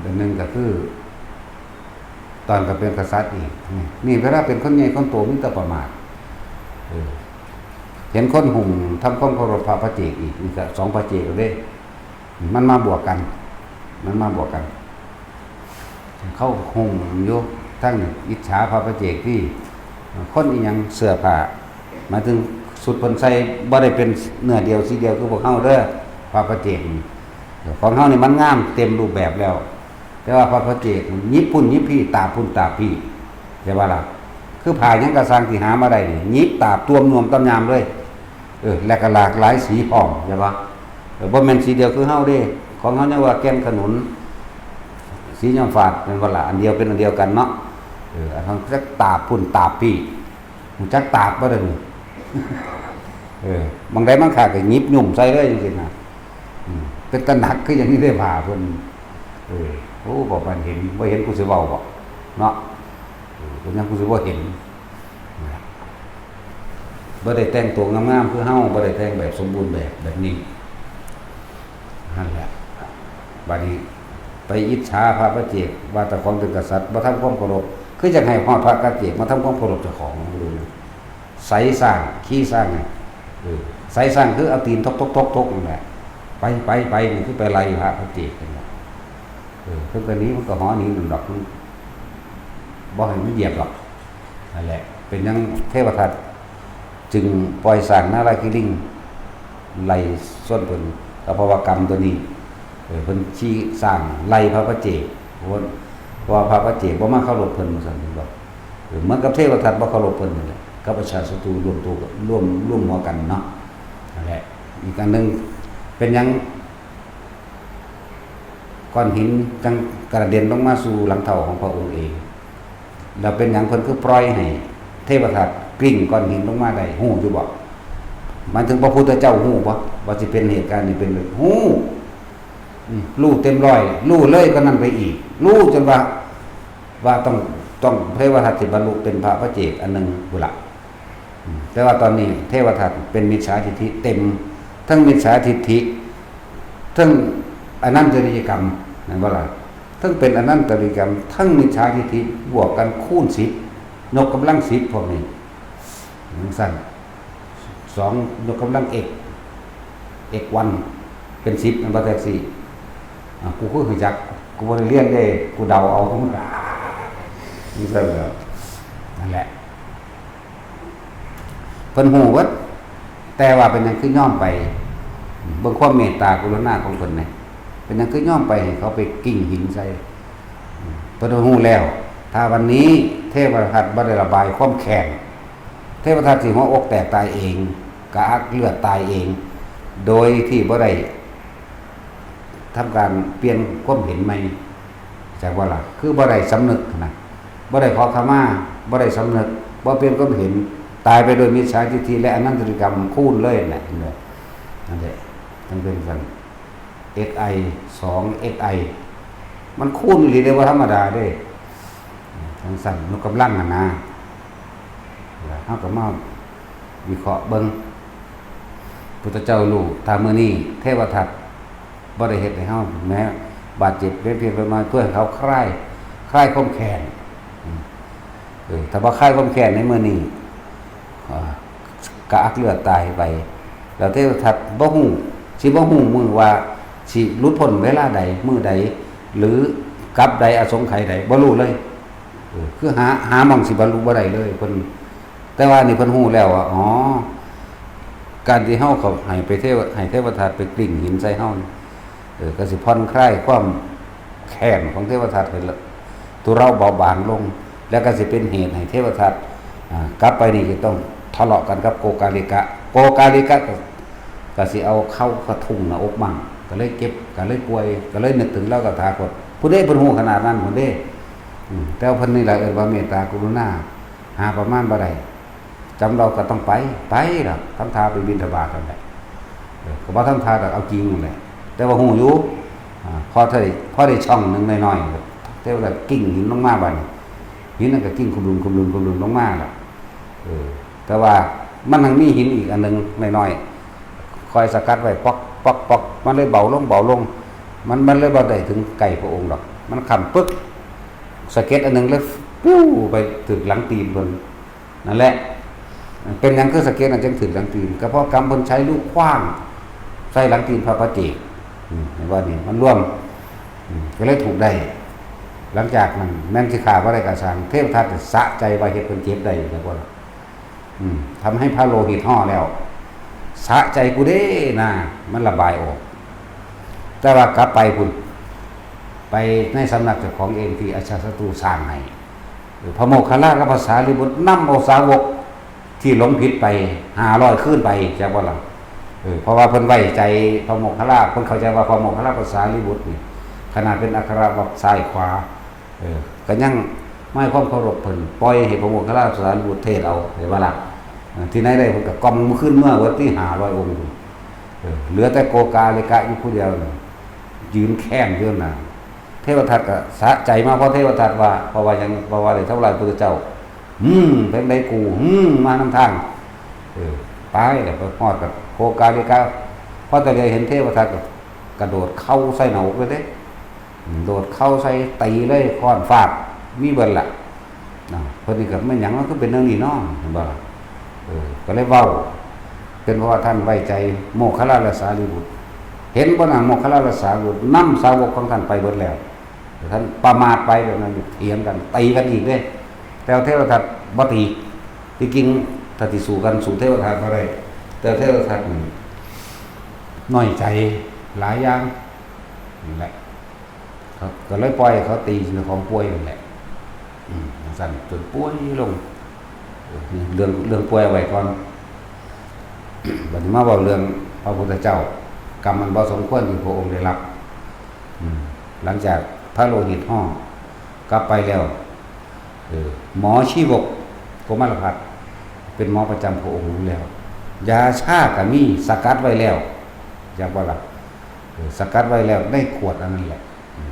อันหนึ่งก็คือ ตอนก็เป็นกษัตริย์อีก นี่ นี่เวลาเป็นคนใหญ่คนโตมีแต่ประมาท เออ เห็นคนหุ้มทำความเคารพพระปัจเจกอีก นี่ก็สองปัจเจกเด้ มันมาบวกกัน มันมาบวกกัน เขาหุ้มอยู่ ทั้งอิจฉาพระปัจเจกที่ คนอีหยังเสื้อผ้า หมายถึงชุดเพิ่นใส่บ่ได้เป็นเนื้อเดียวสีเดียวคือพวกเฮาเด้อ พระปัจเจกนี่ ของเฮานี่มันงามเต็มรูปแบบแล้ว แต่ว่าพระปัจเจกหยิบพุ่นหยิบพี้ ตาบพุ่นตาบพี้ ใช่บ่ล่ะ คือผ้าหยังกะซ่างที่หามาได้นี่ หยิบตาบตวมนวมตำยามเลย เออ และก็หลากหลายสีพร้อม ใช่บ่ เออ บ่แม่นสีเดียวคือเฮาเด้ ของเฮายังว่าแก่นขนุน สีย้อมฝาด แม่นบ่ล่ะ อันเดียวเป็นอันเดียวกันเนาะ เออ อันนั้นจักตาบพุ่นตาบพี้ ฮู้จักตาบบ่เด้อนี่ เออ บางใดบางข้าก็หยิบหยุ่มใส่เลยจังซี่นะ อืม เป็นตาหนักคือหยังนี่ได้ผ้าเพิ่น เออ โอ้ บ่ปานเห็น บ่เห็นกูสิเว้าบ่ เนาะ เออ เป็นหยังกูสิบ่เห็น นะ บ่ได้แต่งตัวงามๆคือเฮา บ่ได้แต่งแบบสมบูรณ์แบบ แบบนี้ นั่นแหละ บัดนี้ไปอิจฉาพระปัจเจก ว่าแต่ของเป็นกษัตริย์ บ่ทำความเคารพ คือจั่งให้ฮอดพระปัจเจกมาทำความเคารพเจ้าของ บ่รู้นะ ไสร้าง ขี้สร้าง เออ ไสร้างคือเอาตีนทกๆๆๆนั่นแหละ ไป ไป ไป นี่คือไปไล่พระปัจเจกนั่นแหละ เออ เพิ่นก็หนี มันก็หอหนีนั่นดอก มันบ่ให้มันเหยียบดอก นั่นแหละ เป็นหยังเทวทัตจึงปล่อยสร้างนารายณ์คิริงค์ไล่ส้นเพิ่น ก็เพราะว่ากรรมตัวนี้ เออ เพิ่นขี้สร้างไล่พระปัจเจก เพราะว่า เพราะว่าพระปัจเจกบ่มาเคารพเพิ่น ว่าซั่นเพิ่นบอก เออ เหมือนกับเทวทัตบ่เคารพเพิ่นนั่นแหละ กับอชาติศัตรูร่วมตัวกัน ร่วม ร่วมหัวกันเนาะ นั่นแหละ อีกอันหนึ่ง เป็นหยัง ก้อนหินจั่งกระเด็นลงมาสู่หลังเท้าของพระองค์เอง แล้วเป็นหยังเพิ่นคือปล่อยให้เทวทัตกลิ้งก้อนหินลงมาได้ ฮู้อยู่บ่ หมายถึงพระพุทธเจ้าฮู้บ่ ว่าสิเป็นเหตุการณ์นี้เป็นแบบ ฮู้ อืม รู้เต็มร้อย รู้เลยก็นั่นไปอีก รู้จนว่า ว่าต้อง ต้องเทวทัตสิบรรลุเป็นพระปัจเจกอันหนึ่งพุ้นละ อืม แต่ว่าตอนนี้เทวทัตเป็นมิจฉาทิฏฐิเต็ม ทั้งมิจฉาทิฏฐิ ทั้งอนันตริยกรรม แม่นบ่ล่ะ ทั้งเป็นอนันตริยกรรม ทั้งมิจฉาทิฏฐิ บวกกันคูณสิบ ยกกำลังสิบพวกนี้ จั่งซั่น สอง ยกกำลัง x x one เป็นสิบ แม่นบ่ แท็กซี่ อ่ะ กูคือรู้จัก กูบ่ได้เรียนเด้ กูเดาเอา จั่งซั่นแหละ นั่นแหละ เพิ่นฮู้เบิด แต่ว่าเป็นหยังคือยอมไป เบิ่งความเมตตากรุณาของเพิ่นแหน่ เป็นหยังคือยอมไปให้เขาไปกลิ้งหินใส่ เพิ่นฮู้แล้ว ถ้าวันนี้เทวทัตบ่ได้ระบายความแค้น เทวทัตสิหัวอกแตกตายเอง กระอักเลือดตายเอง โดยที่บ่ได้ทำการเปลี่ยนความเห็นใหม่ จักว่าล่ะ คือบ่ได้สำนึกนะ บ่ได้ขอขมา บ่ได้สำนึก บ่เปลี่ยนความเห็น ตายไปโดยมิจฉาทิฏฐิและอนันตริยกรรมคูณเลยแหละ เห็นบ่ นั่นแหละ จั่งเป็นซั่น xi สอง xi มันคูณอีหลีเด้ บ่ธรรมดาเด้ จั่งซั่น ยกกำลังหั่นนะ แล้วเฮาก็มาวิเคราะห์เบิ่ง พุทธเจ้ารู้ ถ้ามื้อนี้เทวทัตบ่ได้เฮ็ดให้เฮา แม้บาดเจ็บเพียงเล็กน้อย เพื่อให้เขาคลาย คลายความแค้น อืม เออ ถ้าบ่คลายความแค้นในมื้อนี้ อ่า กระอักเลือดตายไป แล้วเทวทัตบ่ฮู้ สิบ่ฮู้มื้อว่าสิหลุดพ้นเวลาใด มื้อใด หรือกับใด อสงไขยใด บ่รู้เลย เออ คือหา หาหม่องสิบรรลุบ่ได้เลย เพิ่น แต่ว่านี่เพิ่นฮู้แล้วว่า อ๋อ การที่เฮาเขาให้ไปเทว ให้เทวทัตไปกลิ้งหินใส่เฮานี่ เออ ก็สิผ่อนคลายความแค้นของเทวทัตให้ละ ทุเลาเบาบางลง แล้วก็สิเป็นเหตุให้เทวทัต อ่า กลับไปนี่จะต้องทะเลาะกันกับโกกาลิกะ โกกาลิกะก็ ก็สิเอาเข้ากระทุ้งหน้าอกมั่ง ก็เลยเจ็บ ก็เลยป่วย ก็เลยนึกถึงลาวตถาคต พุ้นเด้ เพิ่นฮู้ขนาดนั้นพุ้นเด้ อืม แต่ว่าเพิ่นนี่แหละเอิ้นว่าเมตตากรุณา หาประมาณบ่ได้ จำเราก็ต้องไป ไปล่ะ ทำท่าไปบิณฑบาตนั่นแหละ เออ ก็บ่ทำท่าดอก เอาจริงนั่นแหละ แต่ว่าฮู้อยู่ อ่า พอได้ พอได้ช่องหนึ่งน้อยๆ เทวทัตกลิ้งหินลงมาบัดนี้ หินนั่นก็กลิ้งคุมลุม คุมลุม คุมลุมลงมาล่ะ เออ แต่ว่ามันยังมีหินอีกอันหนึ่งน้อยๆ คอยสกัดไว้ ป๊อก ป๊อก ป๊อก มันเลยเบาลง เบาลง มัน มันเลยบ่ได้ถึงใกล้พระองค์ดอก มันค้ำปึ๊ก สะเก็ดอันหนึ่งเลยปิ้วไปถืกหลังตีนเพิ่น นั่นแหละ เป็นหยังคือสะเก็ดน่ะจังถืกหลังตีน ก็เพราะกรรมเพิ่นใช้ลูกขว้าง ใส่หลังตีนพระปัจเจก อืม เห็นบ่นี่ มันร่วม อืม ก็เลยถูกได้ หลังจากนั้นแม่นสิฆ่าบ่ได้ก็ซ่าง เทวทัตสะใจว่าเฮ็ดเพิ่นเจ็บได้แล้วบ่ล่ะ อืม ทำให้พระโลหิตห่อแล้ว สะใจกูเด้นะ มันระบายออก แต่ว่ากลับไปพุ้น ไปในสำนักเจ้าของเองที่อาชาติศัตรูสร้างให้ เออ พระโมคคัลลากับพระสารีบุตรนำเอาสาวกที่หลงผิดไปห้าร้อยคืนไป จักบ่ล่ะ เออ เพราะว่าเพิ่นไว้ใจพระโมคคัลลา เพิ่นเข้าใจว่าพระโมคคัลลากับสารีบุตรนี่ ขนาดเป็นอัครวักซ้ายขวา เออ ก็ยังให้ความเคารพเพิ่น ปล่อยให้พระโมคคัลลาสารีบุตรเทศน์เอา เห็นบ่ล่ะ เออ ที่ไหนได้เพิ่นก็กล่อมขึ้นเมือเบิดที่ห้าร้อยองค์ เออ เหลือแต่โกกาลิกะอยู่ผู้เดียว ยืนแค้นอยู่นั่นน่ะ เทวทัตก็สะใจมา เพราะเทวทัตว่า เพราะว่าหยัง เพราะว่าได้ทำลายพระพุทธเจ้า อืม เป็นไดกู อืม มานำทาง เออ ไปแล้วไปฮอดกับโกกาลิกะ พอแต่เหลียวเห็นเทวทัตก็กระโดดเข่าใส่หน้าอกเลยเด้ โดดเข่าใส่ตีเลย ค้อนฟาด มีเบิดล่ะ นะ เพิ่นนี่ก็แม่นหยัง มันก็เป็นเรื่องนี้เนาะ เห็นบ่ล่ะ เออ ก็เลยเว้า เป็นเพราะว่าท่านไว้ใจโมคคัลลาและสารีบุตร เห็นบ่นะ โมคคัลลาและสารีบุตรนำสาวกของท่านไปเบิดแล้ว ท่านประมาทไปแบบนั้น เถียงกัน ตีกันอีกเด้ แต่เทวทัตบ่ตี ที่จริงถ้าสิสู้กัน สู้เทวทัตบ่ได้ แต่เทวทัตนี่น้อยใจหลายอย่าง นั่นแหละ เขาก็เลยปล่อยให้เขาตีเจ้าของป่วยนั่นแหละ อืม จั่งซั้นจนป่วยลง เรื่อง เรื่องป่วยเอาไว้ก่อน บัดนี้มาเว้าเรื่องพระพุทธเจ้า กรรมอันบ่สมควรที่พระองค์ได้รับ อืม หลังจากพระโลหิตห่อกลับไปแล้ว เออ หมอชีวก โกมารพัสตร์ เป็นหมอประจำพระองค์อยู่แล้ว ยาชาก็มีสกัดไว้แล้ว จักบ่ล่ะ เออ สกัดไว้แล้วในขวดอันนั้นแหละ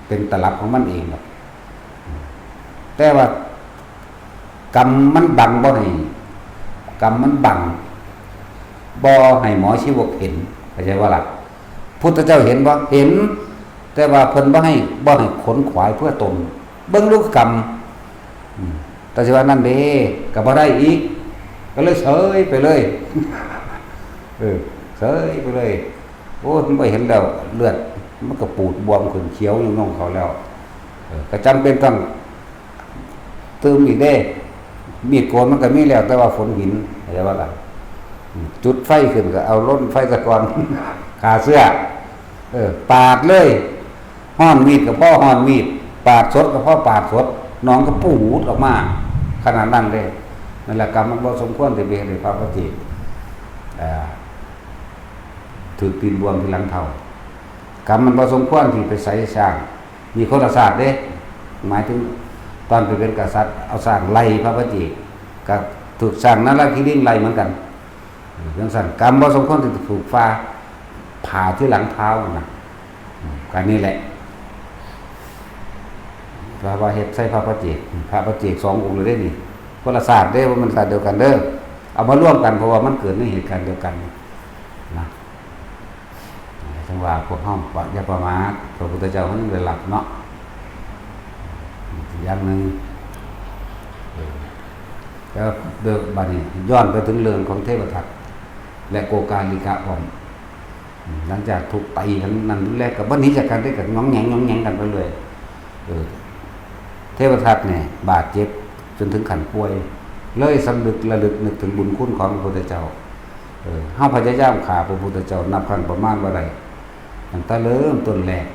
เป็นตลับของมันเองดอก แต่ว่ากรรมมันบังบ่ให้ กรรมมันบัง บ่ให้หมอชีวกเห็น เข้าใจบ่ล่ะ พุทธเจ้าเห็นบ่ เห็น แต่ว่าเพิ่นบ่ให้ บ่ให้ขนขวายเพื่อตน เบิ่งดูกรรม อืม แต่สิว่านั่นเด้ ก็บ่ได้อีก ก็เลยเสยไปเลย เออ เสยไปเลย โอ้ย มันบ่เห็นแล้ว เลือดมันก็ปูดบวมขึ้น เขียวอยู่น่องเขาแล้ว เออ ก็จำเป็นต้อง ตื่มอีกเด้ มีดโกนมันก็มีแล้ว แต่ว่าฝนหิน เข้าใจบ่ล่ะ อืม จุดไฟขึ้นก็เอาลนไฟซะก่อน ฆ่าเชื้อ เออ ปาดเลย ฮ้อนมีดก็พอฮ้อนมีด ปาดสดก็พอปาดสด หนองก็ปูดออกมา ขนาดนั้นเลย นั่นแหละกรรมมันบ่สมควรที่ไปเฮ็ดให้พระปฏิเอ่อ ถืกตีนบวมที่หลังเท้า กรรมมันบ่สมควรที่ไปใส่ช้าง มีคนละชาติเด้ หมายถึงตอนไปเป็นกษัตริย์ เอาช้างไล่พระปฏิเจ้า ก็ถืกช้างนรคิริงไล่เหมือนกัน เออ จั่งซั้น กรรมบ่สมควรที่จะถูกฟ้าผ่าที่หลังเท้านะ อืม ก็นี่แหละ พระว่าเฮ็ดใส่พระปฏิเจ้า พระปฏิเจ้าสององค์เลยเด้นี่ คนละชาติเด้ บ่แม่นชาติเดียวกันเด้อ เอามารวมกัน เพราะว่ามันเกิดในเหตุการณ์เดียวกันนะ จั่งว่าพวกเฮาอย่าประมาท พระพุทธเจ้าเพิ่นได้รับเนาะ อย่างหนึ่ง เออ แล้วเดินบัดนี้ย้อนไปถึงเรื่องของเทวทัตและโกกาลิกะพร้อม อืม หลังจากถูกตีกันนั่นแล้วก็บ่หนีจากกัน ได้กันหงองแหงงหงองแหงงกันไปเลย เออ เทวทัตเนี่ยบาดเจ็บจนถึงขั้นป่วย เลยสำนึกระลึกนึกถึงบุญคุณของพระพุทธเจ้า เออ เฮาพยายามฆ่าพระพุทธเจ้านับครั้งประมาณบ่ได้ ตั้งแต่เริ่มต้นแรก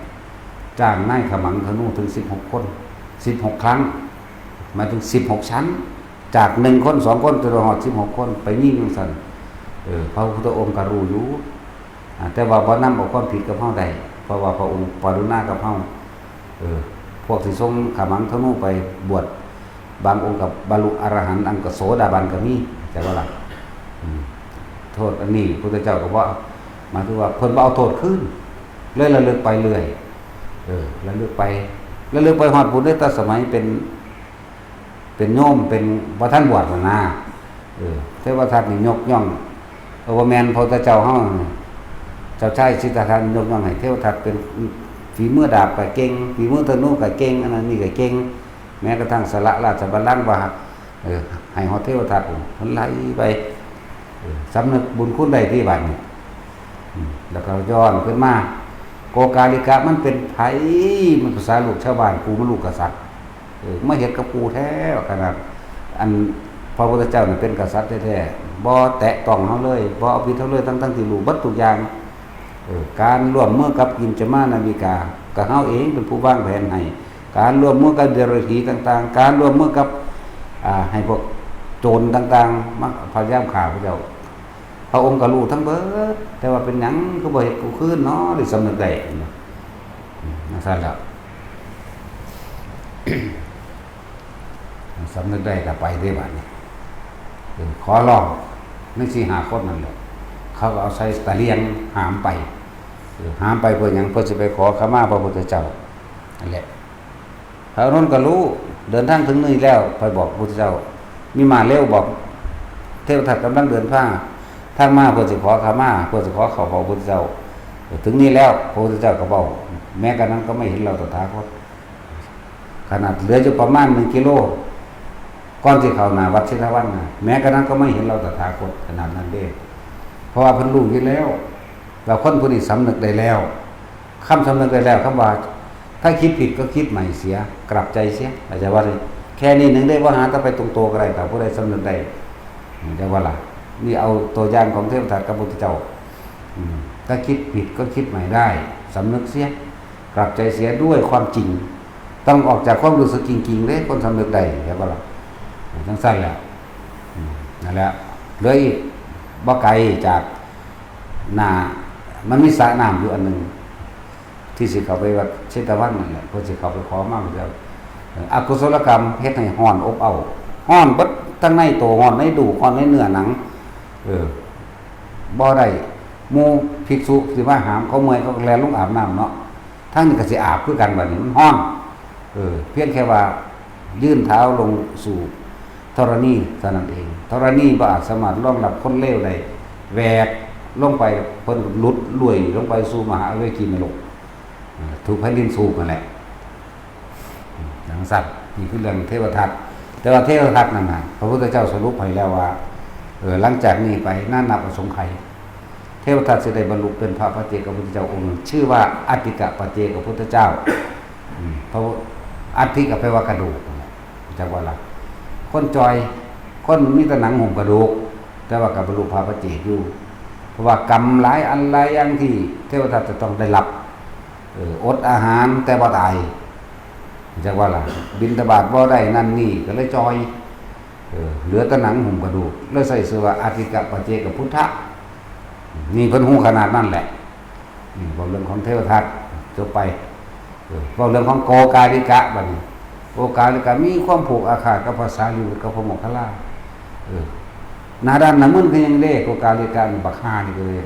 จ้างนายขมังธนูถึงสิบหกคน สิบหกครั้ง หมายถึงสิบหกชั้น จากหนึ่งคนสองคนจนฮอดสิบหกคน ไปยิงจั่งซั้น เออ พระพุทธองค์ก็รู้อยู่ อ่า แต่ว่าบ่นำเอาความผิดกับเฮาได้ เพราะว่าพระองค์กรุณากับเฮา เออ พวกที่ส่งขมังธนูไปบวช บางองค์ก็บรรลุอรหันต์ อันก็โสดาบันก็มี เข้าใจบ่ล่ะ อืม โทษอันนี้พุทธเจ้าก็บ่ หมายถึงว่าเพิ่นบ่เอาโทษคืน เลยระลึกไปเรื่อย เออ ระลึกไป ระลึกไปฮอดพุ้นเด้ แต่สมัยเป็น เป็นโยม เป็นบ่ทันบวชนั่นนะ เออ เทวทัตนี่ยกย่อง เออ บ่แม่นพระพุทธเจ้าเฮา เจ้าชายสิทธัตถะยกย่องให้เทวทัตเป็น ฝีมือดาบก็เก่ง ฝีมือธนูก็เก่ง อันนั้นนี่ก็เก่ง แม้กระทั่งสละราชบัลลังก์ว่า เออ ให้ฮอดเทวทัต มันไหลไป เออ สำนึกบุญคุณได้ที่บัดนี้ อืม แล้วก็ย้อนขึ้นมา โกกาลิกะมันเป็นไผ มันภาษาลูกชาวบ้าน กูมันลูกกษัตริย์ เออ มาเฮ็ดกับกูแท้ ขนาด อันพระพุทธเจ้านี่เป็นกษัตริย์แท้ๆ บ่แตะต้องเฮาเลย บ่เอาผิดเฮาเลย ทั้งๆที่รู้เบิดทุกอย่าง เออ การร่วมมือกับกินจมานาวิกา ก็เฮาเองเป็นผู้วางแผนให้ การร่วมมือกับเดรัจฉีต่างๆ การร่วมมือกับ อ่า ให้พวกโจรต่างๆ มาพยายามฆ่าพระเจ้า พระองค์ก็รู้ทั้งเบิด แต่ว่าเป็นหยังคือบ่เฮ็ดกูคืนเนาะ ได้สำนึกได้ อืม นั่นซั่นแหละ สำนึกได้ก็ไปได้บัดนี้ เออ ขอร้อง ในสี่ห้าคนนั่นแหละ เขาก็เอาใส่ตะเลียงหามไป เออ หามไปเพื่อหยัง เพื่อสิไปขอขมาพระพุทธเจ้า นั่นแหละ พระอานนท์ก็รู้ เดินทางถึงนี่แล้ว ไปบอกพระพุทธเจ้า มีมาเร็วบอก เทวทัตกำลังเดินทาง ทางมาเพื่อสิขอขมา เพื่อสิขอเข้าพระพุทธเจ้า ถึงนี่แล้ว พระพุทธเจ้าก็บอก แม้กระนั้นก็ไม่เห็นเราตถาคต ขนาดเหลืออยู่ประมาณหนึ่งกิโล ก่อนสิเข้าหน้าวัดเชตวันนะ แม้กระนั้นก็ไม่เห็นเราตถาคต ขนาดนั้นเด้ เพราะว่าเพิ่นรู้อยู่แล้ว ว่าคนผู้นี้สำนึกได้แล้ว คำสำนึกได้แล้ว คำว่า ถ้าคิดผิดก็คิดใหม่เสีย กลับใจเสีย อาจารย์ว่าเลย แค่นี้หนึ่งได้ ว่าหาแต่ไปตรงตัวก็ได้ แต่ผู้ใดสำนึกได้ อาจารย์ว่าล่ะ นี่เอาตัวอย่างของเทวทัตกับพุทธเจ้า อืม ถ้าคิดผิดก็คิดใหม่ได้ สำนึกเสีย กลับใจเสียด้วยความจริง ต้องออกจากความรู้สึกจริงๆเด้ คนสำนึกได้ เห็นบ่ล่ะ จังซั่นแหละ อืม นั่นแหละ เหลืออีก บ่ไกลจากหน้า มันมีสระน้ำอยู่อันหนึ่ง ที่สิเข้าไปวัดเชตวันนั่นแหละ เพิ่นสิเข้าไปขอมาเพิ่นจะ เอ่อ อกุศลกรรมเฮ็ดให้ร้อนอบอ้าว ร้อนเบิดทั้งในโต ร้อนในดูก ร้อนในเนื้อหนัง เออ บ่ได้ หมู่ภิกษุสิมาหาม เขาเมื่อยเขาก็แล่นลงอาบน้ำเนาะ ทางนี้ก็สิอาบคือกันบัดนี้ มันร้อน เออ เพียงแค่ว่ายื่นเท้าลงสู่ธรณีเท่านั้นเอง ธรณีบ่อาจสามารถรองรับคนเลวได้ แหวกลงไป เพิ่นก็หลุดลุ่ยลงไปสู่มหาอเวจีนรก เออ ถูกแผ่นดินสูบนั่นแหละ อืม จังซั่น นี่คือเรื่องเทวทัต แต่ว่าเทวทัตนั่นน่ะ พระพุทธเจ้าสรุปให้แล้วว่า เออ หลังจากนี้ไปนานนับอสงไขย เทวทัตสิได้บรรลุเป็นพระปัจเจกพุทธเจ้าองค์หนึ่ง ชื่อว่าอัฏฐิกะปัจเจกพุทธเจ้า อืม เพราะว่าอัฏฐิกะแปลว่ากระดูก จักว่าล่ะ คนจ่อย คนมีแต่หนังหุ้มกระดูก แต่ว่าก็บรรลุพระปัจเจกอยู่ เพราะว่ากรรมหลายอันหลายอย่างที่เทวทัตจะต้องได้รับ เออ อดอาหารแต่บ่ตาย จักว่าล่ะ บิณฑบาตบ่ได้นั่นนี่ ก็เลยจ่อย เออ เหลือแต่หนังหุ้มกระดูก เลยใส่ชื่อว่าอัฏฐิกะปัจเจกพุทธะ นี่เพิ่นฮู้ขนาดนั้นแหละ นี่เว้าเรื่องของเทวทัต จบไป เออ เว้าเรื่องของโกกาลิกะบัดนี้ โกกาลิกะมีความผูกอาฆาตกับพระสารีบุตรกับพระโมคคัลลา เออ หน้าด้านหน้ามึนคือหยังเด้ โกกาลิกะนี่บักห่านี่ก็เลย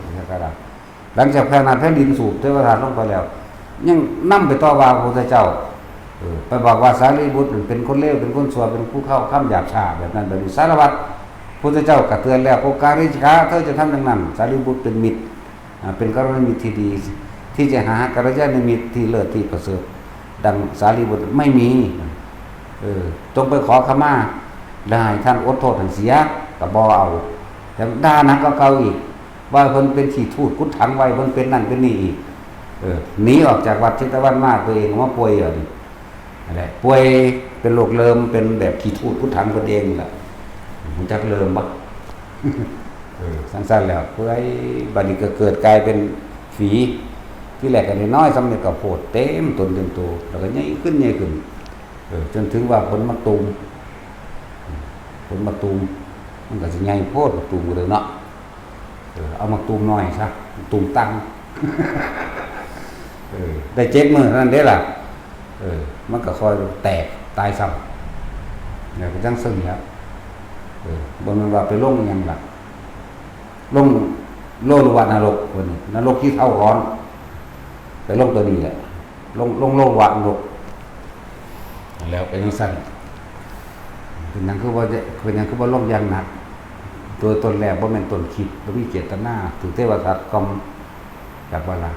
หลังจากแผ่นน้ำแผ่นดินสูบเทวทัตลงไปแล้ว ยังนำไปต่อว่าพระพุทธเจ้า เออ ไปบอกว่าสารีบุตรเป็นคนเลว เป็นคนชั่ว เป็นผู้เข้าคำหยาบช้า แบบนั้นแบบนี้ สารพัด พุทธเจ้าก็เตือนแล้ว โกกาลิกะ เธอจะทำอย่างนั้น สารีบุตรเป็นมิตร อ่า เป็นกัลยาณมิตรที่ดี ที่จะหากัลยาณมิตรที่เลิศที่ประเสริฐ ดังสารีบุตรไม่มี เออ จงไปขอขมา และให้ท่านอดโทษให้เสีย ก็บ่เอา แต่ด่าหนักกว่าเก่าอีก ว่าเพิ่นเป็นขี้ทูดกุดถังไว้ เพิ่นเป็นนั่นเป็นนี่อีก เออ หนีออกจากวัดเชตวันมา ตัวเองก็มาป่วยอยู่นี่ นั่นแหละ ป่วยเป็นโรคเริม เป็นแบบขี้ทูดกุดถังเพิ่นเองนี่แหละ รู้จักเริมบ่ เออ จั่งซั้นแล้ว ป่วย บัดนี้ก็เกิดกลายเป็นฝี ทีแรกก็น้อยๆ ส่ำนี้ก็โพดเต็มตนเต็มตัว แล้วก็ใหญ่ขึ้น ใหญ่ขึ้น เออ จนถึงว่าผลหมากตูม ผลหมากตูม มันก็สิใหญ่โพด หมากตูมก็เลยเนาะ เออ เอาหมากตูมน้อยซะ หมากตูมตั้ง เออ ได้เจ็ดมื้อเท่านั้นเด้ล่ะ เออ มันก็ค่อยแตกตายซ้ำ แล้วก็จั่งซั่นแล้ว เออ บ่แม่นว่าไปลงอิหยังล่ะ ลงโลลุวะนรก เพิ่น นรกขี้เถ้าร้อน ไปลงตัวนี้แหละ ลง ลงโลลุวะนรก แล้วเป็นจั่งซั่น เป็นหยังคือว่าจะ เป็นหยังคือว่าลงอย่างหนัก โดยต้นแล้วบ่แม่นต้นคิด บ่มีเจตนา ถูกเทวทัตกล่อม จักว่าล่ะ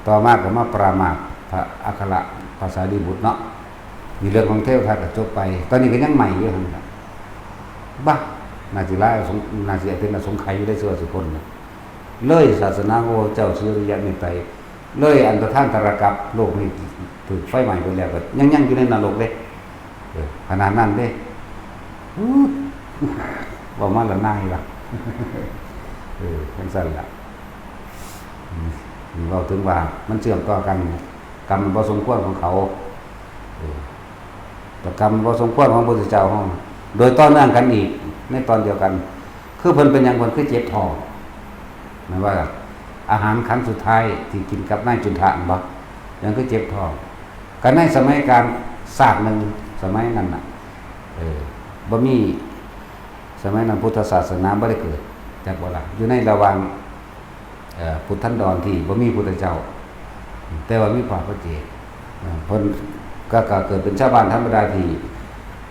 ต่อมาก็มาปรามาสพระอัครพระสารีบุตรเนาะ มีเรื่องของเทวทัตก็จบไป ตอนนี้ก็ยังใหม่อยู่หั่นล่ะ บ้า น่าสิหลายอสง น่าสิเป็นอสงไขยอยู่ได้ชั่วสุคนน่ะ เลยศาสนาของพระเจ้าสุริยะเมตไตร เลยอันตรธานตรกัปโลกนี้ถูกไฟไหม้ไปแล้ว ก็ยัง ยังอยู่ในนรกเด้ เออ ขนาดนั้นเด้ อู้ เว้ามาละนายละ เออ จั่งซั่นล่ะ อืม เว้าถึงว่ามันเชื่อมต่อกัน กรรมบ่สมควรของเขา เออ แต่กรรมบ่สมควรของพระพุทธเจ้าเฮา โดยต่อเนื่องกันอีก ในตอนเดียวกัน คือเพิ่นเป็นหยัง เพิ่นคือเจ็บท้อง แม่นว่า อาหารครั้งสุดท้ายที่กินกับนายจุนทะนั่นบ่ ยังคือเจ็บท้อง ก็ในสมัยการศาสตร์หนึ่ง สมัยนั้นน่ะ เออ บ่มี สมัยนั้นพุทธศาสนาบ่ได้เกิด จักบ่ล่ะ อยู่ในระหว่าง เอ่อ พุทธันดรที่บ่มีพุทธเจ้า แต่ว่ามีพระปัจเจก เอ่อ เพิ่นก็ ก็เกิดเป็นชาวบ้านธรรมดาที่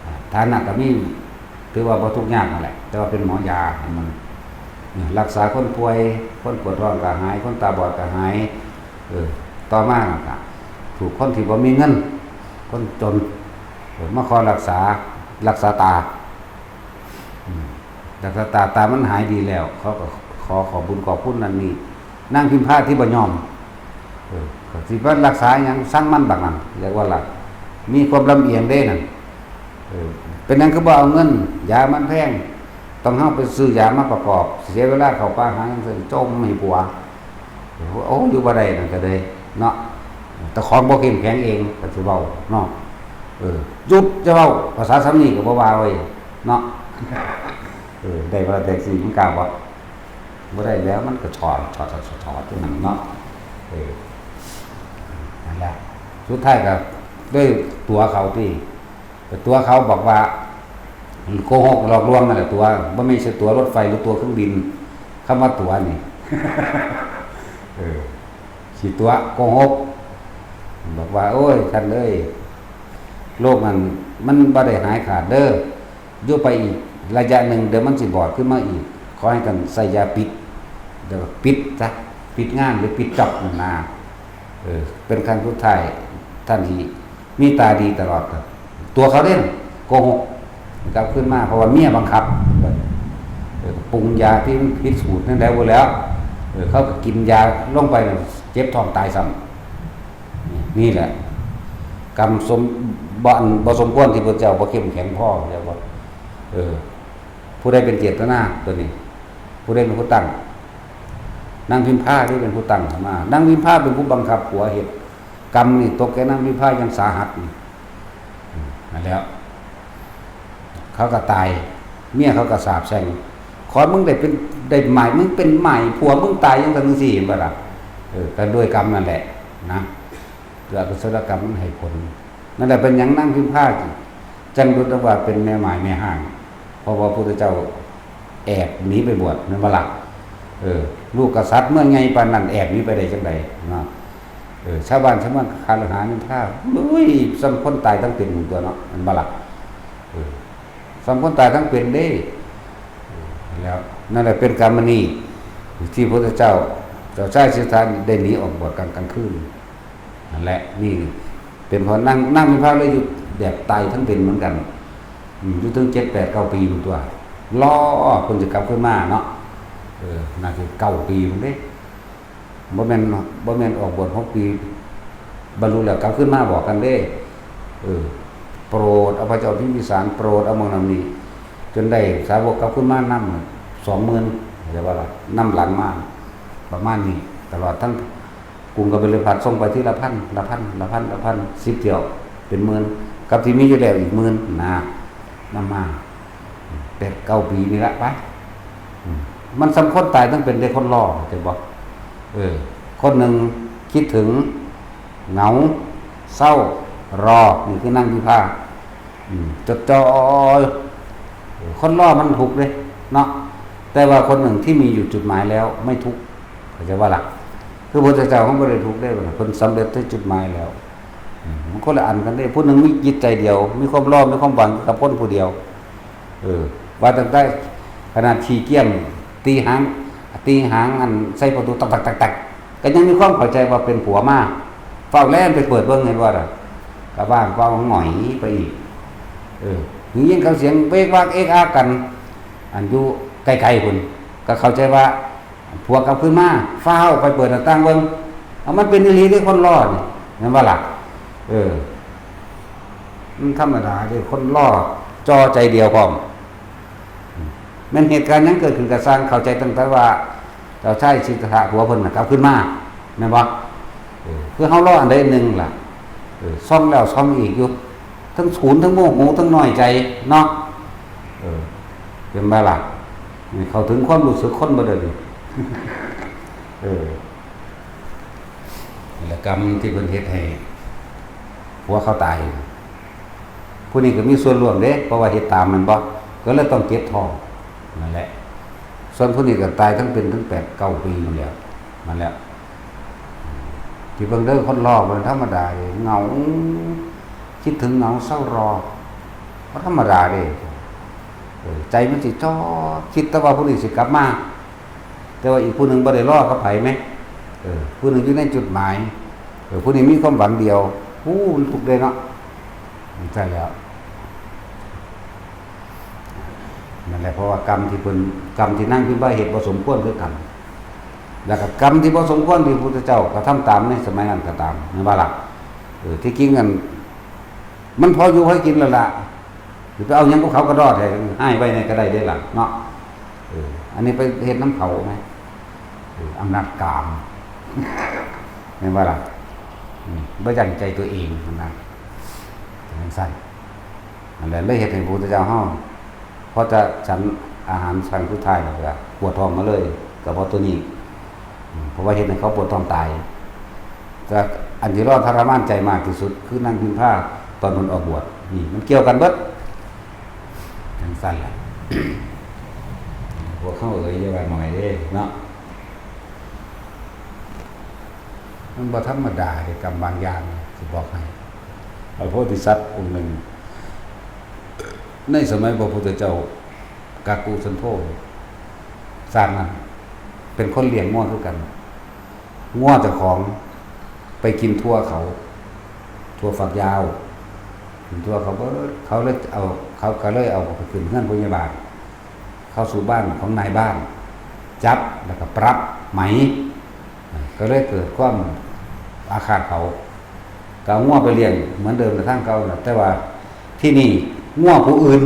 อ่า ฐานะก็มี ถือว่าบ่ทุกข์ยากนั่นแหละ แต่ว่าเป็นหมอยาให้มัน เนี่ย รักษาคนป่วย คนปวดท้องก็หาย คนตาบอดก็หาย เออ ต่อมาก็ถูกคนที่บ่มีเงิน คนจน เออ มาขอรักษา รักษาตา อืม รักษาตา ตามันหายดีแล้ว เขาก็ขอ ขอบุญขอบคุณนั่นนี่ นางพิมพาที่บ่ยอม เออ ก็สิว่ารักษาหยัง สั่งมันบักนั่น เรียกว่าละ มีความลำเอียงเด้นั่น เออ เป็นหยังคือบ่เอาเงิน ยามันแพง ต้องเฮาไปซื้อยามาประกอบ เสียเวลาเข้าป่าหาหยังซั่น จมให้ผัว โอ้ อยู่บ่ได้นั่นก็เลยเนาะ แต่ของบ่เข้มแข็งเองก็สิเว้าเนาะ เออ หยุดจะเว้า ภาษาสำนีก็บ่ว่าเว้ยเนาะ เออ ได้บ่ได้สิ มันกล้าบ่ บ่ได้แล้ว มันก็ถอด ถอด ถอด ถอด ถอดที่นั่นเนาะ เออ นั่นแหละ สุดท้ายก็ได้ตั๋วเขาติ ตั๋วเขาบอกว่า โกหกหลอกลวงนั่นแหละตั๋ว บ่แม่นสิตั๋วรถไฟหรือตั๋วเครื่องบิน คำว่าตั๋วนี่ เออ สิตั๋วโกหก บอกว่า โอ้ย ท่านเอ้ย โลกนั้นมันบ่ได้หายขาดเด้อ อยู่ไปอีกระยะหนึ่ง เดี๋ยวมันสิบอดขึ้นมาอีก ขอให้ท่านใส่ยาปิด เดี๋ยวก็ปิดซะ ปิดงานหรือปิดจ็อบนั่นนา เออ เป็นครั้งสุดท้าย ท่านที่มีตาดีตลอดครับ ตั๋วเขาเด้ โกหก กลับขึ้นมา เพราะว่าเมียบังคับ เออ ปรุงยาที่มันผิดสูตรนั่นแหละ บ่แล้ว เออ เขาก็กินยาลงไปน่ะ เจ็บท้องตายซ้ำ นี่แหละ กรรมสม บ่ บ่สมควรที่พระเจ้าบ่เข้มแข็งพอ แล้วว่า เออ ผู้ใดเป็นเจตนาตัวนี้ ผู้ใดเป็นผู้ตั้ง นางพิมพาที่เป็นผู้ตั้งมา นางพิมพาเป็นผู้บังคับผัวเฮ็ด กรรมนี่ตกแก่นางพิมพาอย่างสาหัสนี่ อืม นั่นแหละ เขาก็ตาย เมียเขาก็สาปแช่ง ขอมึงได้เป็น ได้หมาย มึงเป็นหมายผัวมึงตายจั่งซั่นจั่งซี้ เห็นบ่ล่ะ เออ ก็ด้วยกรรมนั่นแหละนะ คืออกุศลกรรมมันให้ผล นั่นแหละเป็นหยังนางพิมพาจั่งหลุดออกว่าเป็นแม่หมายแม่ฮ้าง เพราะว่าพระพุทธเจ้าแอบหนีไปบวช แม่นบ่ล่ะ เออ ลูกกษัตริย์เมืองใหญ่ปานนั้นแอบหนีไปได้จั่งใดเนาะ เออ ชาวบ้านชาวเมืองคฤหาสน์นินทา อุ้ย ส่ำคนตายทั้งเป็นตัวเนาะ แม่นบ่ล่ะ เออ ส่ำคนตายทั้งเป็นเด้ เออ แล้ว นั่นแหละเป็นกรรมณีที่พระพุทธเจ้า เจ้าชายสิทธัตถะได้หนีออกบวชกลาง กลางคืน นั่นแหละ นี่เป็นเพราะนาง นางพิมพาเลยอยู่แบบตายทั้งเป็นเหมือนกัน อืม อยู่ถึงเจ็ด แปด เก้า ปีพุ้นตัว รอเพิ่นจะกลับขึ้นมาเนาะ เออ น่าจะเก้าปีพุ้นเด้ บ่แม่น บ่แม่นออกบวชหกปี บรรลุแล้วกลับขึ้นมาบอกกันเด้ เออ โปรดเอาพระเจ้าพิมพิสาร โปรดเอาหม่องนั้นนี่ จนได้สาวกกลับขึ้นมานำ สองหมื่น เข้าใจบ่ล่ะ นำหลังมา ประมาณนี้ ตลอดทั้งกรุงกบิลพัสดุ์ส่งไปทีละพัน ละพัน ละพัน ละพัน สิบเที่ยว เป็นหมื่น กับที่มีอยู่แล้วอีกหมื่น นะ นำมา แปดเก้าปีนี่ละไป อืม มันส่ำคนตายทั้งเป็นเด้ คนรอ เข้าใจบ่ เออ คนหนึ่งคิดถึง เหงา เศร้า รอ นี่คือนางพิมพา อืม จดจ่อ คนรอมันทุกข์เด้เนาะ แต่ว่าคนหนึ่งที่มีอยู่จุดหมายแล้วไม่ทุกข์ เข้าใจบ่ล่ะ คือพระพุทธเจ้าเฮาบ่ได้ทุกข์เด้ เพิ่นสำเร็จที่จุดหมายแล้ว อืม มันคนละอันกันเด้ ผู้หนึ่งมีจิตใจเดียว มีความรอ มีความหวังกับคนผู้เดียว เออ ว่าตั้งแต่ขนาดขี้เกียจตีหาง ตีหางอันใส่ประตูตักตักตักตัก ก็ยังมีความเข้าใจว่าเป็นผัวมา ฟ้าวแล่นไปเปิดเบิ่ง เห็นบ่ล่ะ ก็ว่างเปล่าหงอยไปอีก เออ หรือยินเขาเสียงเวกวากเอกอากกัน อันอยู่ไกลๆพุ้น ก็เข้าใจว่าผัวกลับคืนมา ฟ้าวไปเปิดหน้าต่างเบิ่ง เอามันเป็นอีหลีเด้ คนรอนี่ แม่นบ่ล่ะ เออ มันธรรมดาเด้ คนรอจ่อใจเดียวพร้อม แม่นเหตุการณ์หยังเกิดขึ้นก็ซ่าง เข้าใจตั้งแต่ว่า เจ้าชายสิทธัตถะผัวเพิ่นน่ะกลับคืนมา แม่นบ่ เออ คือเฮารออันใดอันหนึ่งล่ะ เออ ซ่องแล้วซ่องอีกอยู่ ทั้งศูนย์ทั้งโมโหทั้งน้อยใจเนาะ เออ เป็นบ่ล่ะ นี่เข้าถึงความรู้สึกคนบ่เด้อนี่ เออ และกรรมที่เพิ่นเฮ็ดให้ผัวเขาตาย ผู้นี้ก็มีส่วนร่วมเด้ เพราะว่าเฮ็ดตามแม่นบ่ ก็เลยต้องเจ็บท้อง นั่นแหละ ส่วนผู้นี้ก็ตายทั้งเป็นทั้งแปดเก้าปีนั่นแหละ นั่นแหละ ที่เบิ่งเด้อ คนรอมันธรรมดาเด้ เหงา คิดถึงเหงาเศร้ารอ บ่ธรรมดาเด้ เออ ใจมันสิจ่อคิดแต่ว่าผู้นี้สิกลับมา แต่ว่าอีกผู้หนึ่งบ่ได้รอกับไผแหม เออ ผู้หนึ่งอยู่ในจุดหมาย เออ ผู้นี้มีความหวังเดียว ผู้มันทุกข์เลยเนาะ ใช่แล้ว นั่นแหละ เพราะว่ากรรมที่เพิ่น กรรมที่นางพิมพาเฮ็ดบ่สมควรคือกัน แล้วก็กรรมที่บ่สมควรที่พระพุทธเจ้ากระทำตามในสมัยนั้นก็ตาม แม่นบ่ล่ะ เออ ที่จริงนั่น มันพออยู่พอกินแล้วล่ะ สิไปเอาหยังกับเขาก็รอดให้ ให้ไว้ในก็ได้เด้ล่ะเนาะ เออ อันนี้ไปเฮ็ดนำเขาแหม เออ อำนาจกาม แม่นบ่ล่ะ อืม บ่ยั้งใจตัวเองนะ จังซั่น นั่นแหละเลยเฮ็ดให้พระพุทธเจ้าเฮา พอจะฉันอาหารครั้งสุดท้ายแล้วก็ปวดท้องมาเลย ก็เพราะตัวนี้ อืม เพราะว่าเฮ็ดให้เขาปวดท้องตาย แต่อันที่รอดทรมานใจมากที่สุดคือนางพิมพาตอนเพิ่นออกบวช นี่มันเกี่ยวกันเบิด จังซั่นแหละ พวกเขาเอ๋ยอย่าว่าน้อยเด้เนาะ มันบ่ธรรมดาเด้ กรรมบางอย่าง สิบอกให้ พระโพธิสัตว์องค์หนึ่ง ในสมัยพระพุทธเจ้ากักกุสันโธ ชาตินั้น เป็นคนเลี้ยงงัวคือกัน งัวเจ้าของไปกินถั่วเขา ถั่วฝักยาว กินถั่วเขาเบิด เขาเลยเอา เขาก็เลยเอาไปขึ้นเฮือนพยาบาล เข้าสู่บ้านของนายบ้าน จับแล้วก็ปรับไหม ก็เลยเกิดความอาฆาตเขา ก็เอางัวไปเลี้ยงเหมือนเดิมในทางเก่านะ แต่ว่าที่นี่งัวผู้อื่น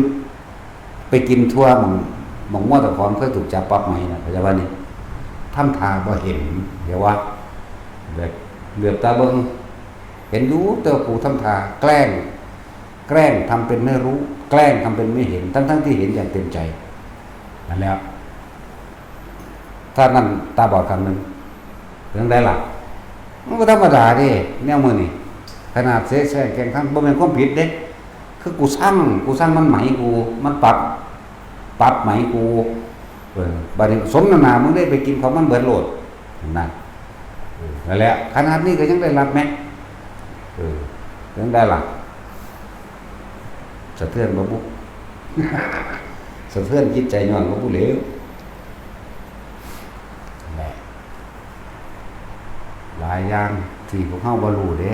ไปกินถั่วหม่อง หม่องงัวเจ้าของเคยถูกจับปรับไหมนะ เข้าใจว่านี่ ทำท่าบ่เห็น เดี๋ยวว่า แบบเหลือบตาเบิ่ง เห็นอยู่ แต่ว่าผู้ทำท่าแกล้ง แกล้งทำเป็นไม่รู้ แกล้งทำเป็นไม่เห็น ทั้งๆที่เห็นอย่างเต็มใจ นั่นแหละ ถ้านั้นตาบอดข้างหนึ่ง เรื่องใดล่ะ มันก็ธรรมดาเด้ แนวมื้อนี่ ขนาดเสแสร้งแกล้งทำ บ่แม่นความผิดเด้ คือกูสั่ง กูสั่งมันไหมกู มันปรับ ปรับไหมกู เออ บัดนี้สมน้ำหน้ามึงได้ไปกินของมันเบิดโลด นั่น เออ นั่นแหละ ขนาดนี้ก็ยังได้รับแหม เออ ยังได้ล่ะ สะเทือนบ่บุ สะเทือนจิตใจย้อนบ่บุเหลว แหละ หลายอย่างที่พวกเฮาบ่รู้เด้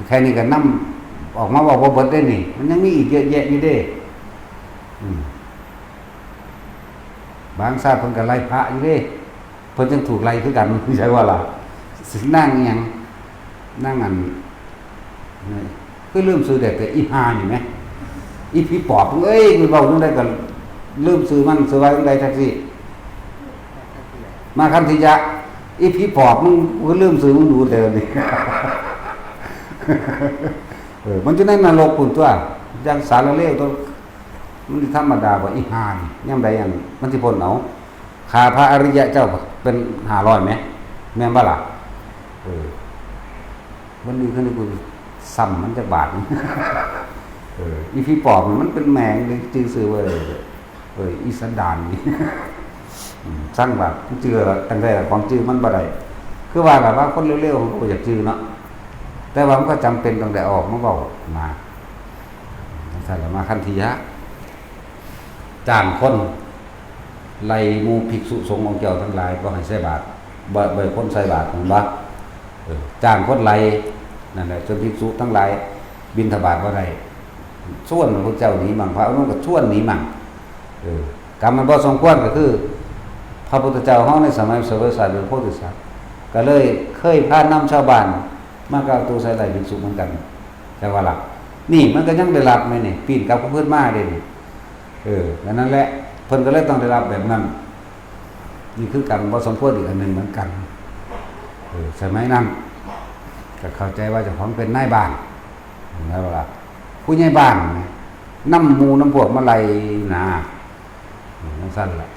แค่นี้ก็นำออกมาเว้าบ่เบิดเด้นี่ มันยังมีอีกเยอะแยะอยู่เด้ อืม บางชาติเพิ่นก็ไล่พระอยู่เด้ เพิ่นยังถูกไล่คือกัน ใช่ว่าล่ะ สินางอิหยัง นางอัน นี่ คือลืมชื่อได้ แต่อีห่านี่แหม อีผีปอบ เอ้ย มันเว้าจั่งใดก็ลืมชื่อมัน ชื่อว่าจั่งใดจักซี่ มาคันธิยะ อีผีปอบ มึง กูลืมชื่อมึงดูแต่นี่ เออ มันอยู่ในนรกพุ้นตั๊ว อย่างสารเลวตั๊ว มันสิธรรมดาบ่ อีห่านี่ ยามใดอัน มันสิพ้นเอา ฆ่าพระอริยะเจ้าเป็นห้าร้อยแหม แม่นบ่ล่ะ เออ มันดีขึ้นนี่กูซ้ำมันจักบาท เออ อีผีปอบนี่มันเป็นแมงเลย จื่อซื่อเว้ย เออ อีสันดานนี่ อืม สั่งว่ามันจื่อตั้งแต่ของจื่อมันบ่ได้ คือว่าล่ะว่าคนเลวๆ เขาก็อยากจื่อเนาะ แต่ว่ามันก็จำเป็นต้องได้ออกมาเว้านะ จั่งซั่นล่ะ มาคันธิยะ จ้างคน ไล่หมู่ภิกษุสงฆ์องค์เจ้าทั้งหลาย บ่ให้ใส่บาตร บ่ บ่ให้คนใส่บาตร แม่นบ่ เออ จ้างคนไล่ นั่นแหละ จนภิกษุทั้งหลายบิณฑบาตบ่ได้ ชวนพระพุทธเจ้าหนีมั่ง พระอานนท์ก็ชวนหนีมั่ง เออ กรรมมันบ่สมควรก็คือ พระพุทธเจ้าเฮาในสมัยเสวยสารเป็นโพธิสัตว์ ก็เลยเคยพานำชาวบ้านมากล่าวตูใส่ไล่ภิกษุเหมือนกัน จั่งว่าล่ะ นี่มันก็ยังได้รับไหมนี่ ปีนกลับคืนมาเด้นี่ เออ อันนั้นแหละ เพิ่นก็เลยต้องได้รับแบบนั้น นี่คือการบ่สมควรอีกอันหนึ่งเหมือนกัน เออ สมัยนั้น ก็เข้าใจว่าเจ้าของเป็นนายบ้าน แล้วล่ะ ผู้ใหญ่บ้านนะ นำหมู่นำพวกมาไล่นา อืม จั่งซั้นล่ะ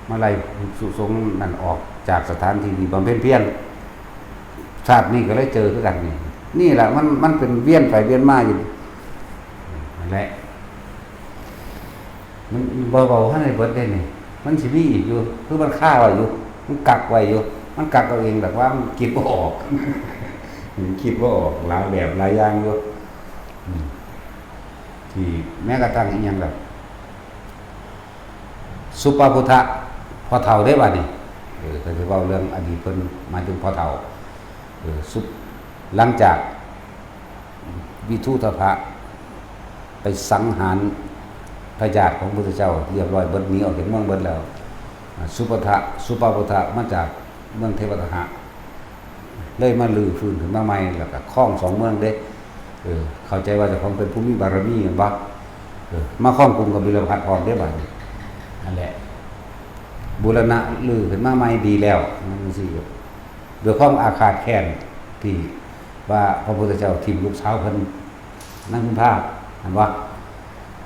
มาไล่ภิกษุสงฆ์นั่นออกจากสถานที่ที่บำเพ็ญเพียร ชาตินี้ก็เลยเจอคือกันนี่ นี่แหละมัน มันเป็นเวียนไปเวียนมาอยู่ นั่นแหละ มันเบาๆ ให้เบิดได้นี่ มันสิมีอีกอยู่ คือมันคาไว้อยู่ มันกักไว้อยู่ มันกักเอาเอง แต่ว่ามันคิดบ่ออก มันคิดบ่ออก หลายแบบหลายอย่างอยู่ อืม ที่แม้กระทั่งอีหยังแบบ สุปพุทธะ พ่อเฒ่าเด้บัดนี้ เออ ก็สิเว้าเรื่องอดีตเพิ่น หมายถึงพ่อเฒ่า เออ สุป- หลังจากวิทูตทะไปสังหารพญาติของพระพุทธเจ้าเรียบร้อยเบิด หนีออกจากเมืองเบิดแล้ว อ่า สุปทะ สุปพุทธะมาจากเมืองเทวทหะ เลยมารื้อฟื้นขึ้นมาใหม่ แล้วก็ครองสองเมืองเด้ เออ เข้าใจว่าเจ้าของเป็นผู้มีบารมีแม่นบ่ เออ มาครองกรุงกบิลพัสดุ์พร้อมเด้บัดนี้ นั่นแหละ บูรณะรื้อขึ้นมาใหม่ดีแล้ว นั่นสิ ด้วยความอาฆาตแค้นที่ว่าพระพุทธเจ้าทิ่มลูกสาวเพิ่น นางพิมพา แม่นบ่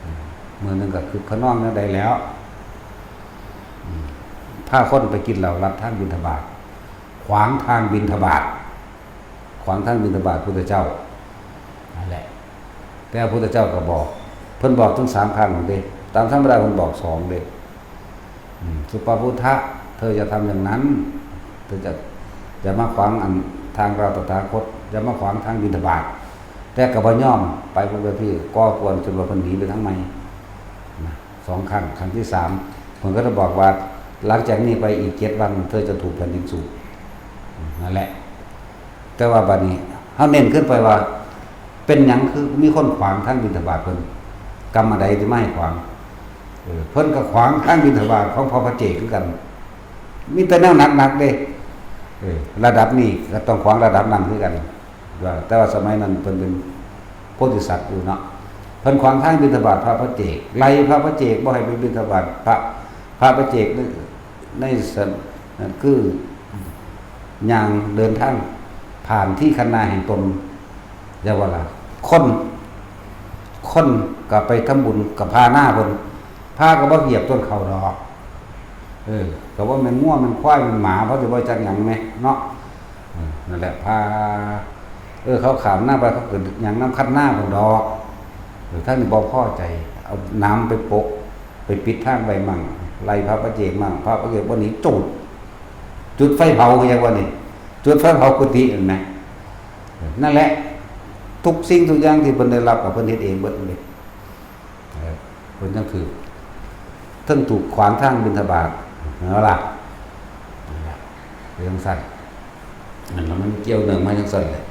เออ มื้อหนึ่งก็คึกคะนองแนวใดแล้ว อืม พาคนไปกินเหล้าลัดทางบิณฑบาต ขวางทางบิณฑบาต ขวางทางบิณฑบาตพุทธเจ้า นั่นแหละ แต่พระพุทธเจ้าก็บอก เพิ่นบอกถึงสามครั้งเด้ ตามธรรมดาเพิ่นบอกสองเด้ อืม สุปพุทธะ เธออย่าทำอย่างนั้น เธอจะ อย่ามาขวางอันทางเราตถาคต อย่ามาขวางทางบิณฑบาต แต่ก็บ่ยอม ไปพวกเจ้าที่ก่อกวนจนว่าเพิ่นหนีไปทางใหม่ นะ สองครั้ง ครั้งที่สาม เพิ่นก็ได้บอกว่า หลังจากนี้ไปอีกเจ็ดวัน เธอจะถูกแผ่นดินสูบ นั่นแหละ แต่ว่าบัดนี้ เฮาเน้นขึ้นไปว่า เป็นหยังคือมีคนขวางทางบิณฑบาตเพิ่น กรรมอันใดที่มาให้ขวาง เออ เพิ่นก็ขวางทางบิณฑบาตของพระปัจเจกคือกัน มีแต่แนวหนักๆเด้ เออ ระดับนี้ก็ต้องขวางระดับนั้นคือกัน ว่า แต่ว่าสมัยนั้นเพิ่นเป็นโพธิสัตว์อยู่เนาะ เพิ่นขวางทางบิณฑบาตพระปัจเจก ไล่พระปัจเจกบ่ให้ไปบิณฑบาต พระ พระปัจเจกใน ในส- นั่นคือย่างเดินทางผ่านที่คันนาแห่งตน เรียกว่าล่ะ คน คนก็ไปทำบุญกับพาหน้าเพิ่น พาก็บ่เหยียบต้นเขาดอก เออ ก็บ่แม่นงัวแม่นควายแม่นหมา เพราะสิบ่จักหยังแหมเนาะ เออ นั่นแหละ พา เออ เขาข้ามหน้าไป เขาก็ย่างนำคันนาเพิ่นดอก เออ ทางนี้บ่พอใจ เอาหนามไปโปะ ไปปิดทางไว้มั่ง ไล่พระปัจเจกมั่ง พระปัจเจกบ่หนี จุด จุดไฟเผา คือหยังวะนี่ จุดไฟเผากุฏินั่นนะ เออ นั่นแหละ ทุกสิ่งทุกอย่างที่เพิ่นได้รับก็เพิ่นเฮ็ดเองเบิดนั่นเด้ เออ เพิ่นจั่งถืก เทิงถูกขวางทางบิณฑบาต แม่นบ่ล่ะ นั่นล่ะ เป็นจั่งซั้น นั่นล่ะ มันเกี่ยวเนื่องมาจั่งซั้นแหละ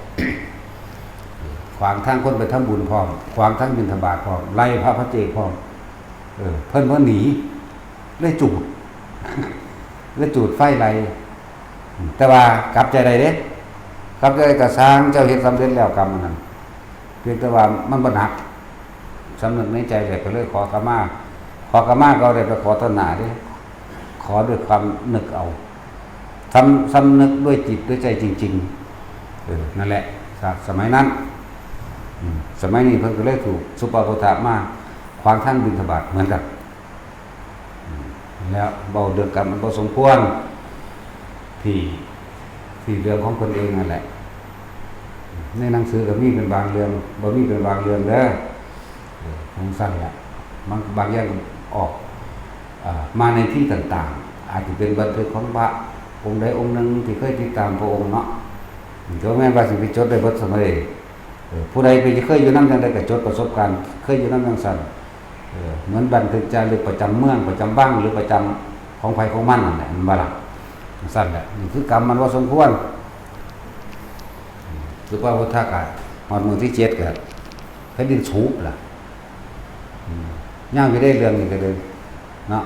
ขวางทางคนไปทำบุญพร้อม ขวางทางบิณฑบาตพร้อม ไล่พระปัจเจกพร้อม เออ เพิ่นบ่หนี เลยจูด เลยจูดไฟไล่ แต่ว่ากลับใจได้เด้ กลับใจก็ซ่าง เจ้าเฮ็ดสำเร็จแล้วกรรมอันนั้น เพียงแต่ว่ามันบ่หนัก สำนึกในใจแล้วก็เลยขอขมา ขอขมาก็ได้ไปขอต่อหน้าเด้ ขอด้วยความนึกเอา สำ- สำนึกด้วยจิตด้วยใจจริงๆ เออ นั่นแหละ ส- สมัยนั้น อืม สมัยนี้เพิ่นก็เลยถูกสุปพุทธะมาขวางทางบิณฑบาตเหมือนกัน อืม แล้วเว้าเรื่องกรรมอันบ่สมควร ที่ ที่เรื่องของตนเองนั่นแหละ ในหนังสือก็มีเป็นบางเรื่อง บ่มีเป็นบางเรื่องเด้อ เออ จั่งซั้นแหละ บาง- บางอย่างก็ออก อ่า มาในที่ต่างๆ อาจจะเป็นบันทึกของพระองค์ใดองค์หนึ่งที่เคยติดตามพระองค์เนาะ ก็แม่นว่าสิไปจดได้เบิดสมัย เออ ผู้ใดไปเคยอยู่นำจั่งใดก็จดประสบการณ์ เคยอยู่นำจั่งซั้น เออ เหมือนบันทึกจารึกประจำเมือง ประจำบ้าน หรือประจำของไผของมันนั่นแหละ แม่นบ่ล่ะ จั่งซั้นแหละ นี่คือกรรมมันบ่สมควร สุปพุทธะก็ฮอดมื้อที่เจ็ดก็แผ่นดินสูบล่ะ อืม ย่างอยู่ได้เรื่องนี้ก็เลยเนาะ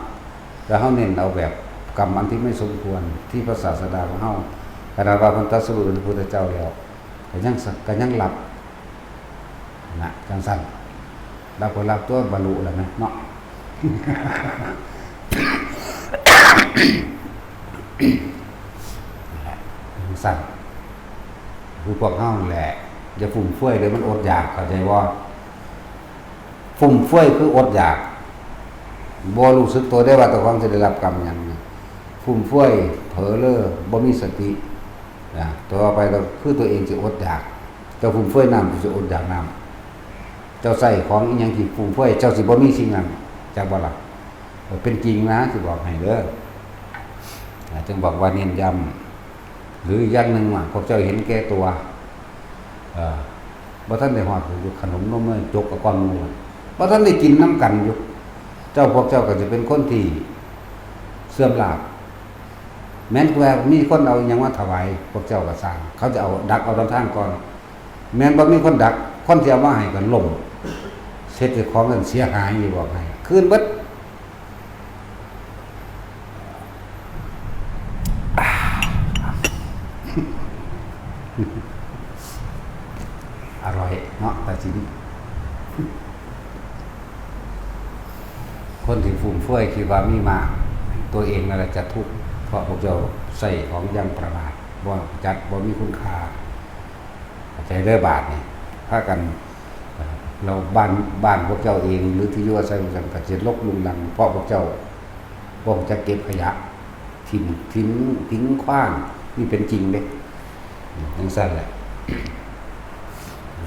แล้วเฮาเน้นเอาแบบกรรมอันที่ไม่สมควร ที่พระศาสดาของเฮา ขนาดว่าเพิ่นตรัสรู้เป็นพระพุทธเจ้าแล้ว ก็ยังส- ก็ยังหลับ นะ จังซั่น รับก็รับตัวบรรลุแล้วนะเนาะ นั่นแหละ จังซั่น คือพวกเฮานั่นแหละ อย่าฟุ่มเฟือยเลย มันอดอยาก เข้าใจบ่? ฟุ่มเฟือยคืออดอยาก บ่รู้สึกตัวได้ว่าเจ้าของสิได้รับกรรมหยังนะ ฟุ่มเฟือย เผลอเรอ บ่มีสตินะ ต่อไปก็คือตัวเองสิอดอยาก เจ้าฟุ่มเฟือยน้ำ เจ้าสิอดอยากน้ำ เจ้าใช้ของอิหยังที่ฟุ่มเฟือย เจ้าสิบ่มีสิ่งนั้น จักบ่ล่ะ? เออ เป็นจริงนะ สิบอกให้เด้อ อ่า จึงบอกว่าเน้นย้ำ หรืออย่างหนึ่งว่า พวกเจ้าเห็นแก่ตัว เออ บ่ทันได้ฮอดอยู่ ขนมนมเนยจกกับก้อนหมู่ บ่ทันได้กินนำกันอยู่ เจ้า พวกเจ้าก็จะเป็นคนที่เสื่อมลาภ แม้นว่ามีคนเอาอิหยังมาถวาย พวกเจ้าก็ซ่าง เขาจะเอาดักเอาตามทางก่อน แม้นบ่มีคนดัก คนที่เอามาให้ก็ล้ม เฮ็ดให้ของกันเสียหาย นี่บอกให้ คืนเบิด อร่อยเนาะ ตาจิน คนที่ฟุ่มเฟือยคิดว่ามีมาก ตัวเองนั่นแหละจะทุกข์ เพราะพวกเจ้าใช้ของอย่างประมาท บ่จัก บ่มีคุณค่า เข้าใจเด้อบาดนี่ พากัน เราบ้าน บ้านพวกเจ้าเอง หรือที่อยู่อาศัยพวกเจ้าก็จะรกรุงรัง เพราะพวกเจ้าบ่รู้จักเก็บขยะ ถิ่ม ทิ้ง ทิ้งขว้าง นี่เป็นจริงเด้ จังซั่นแหละ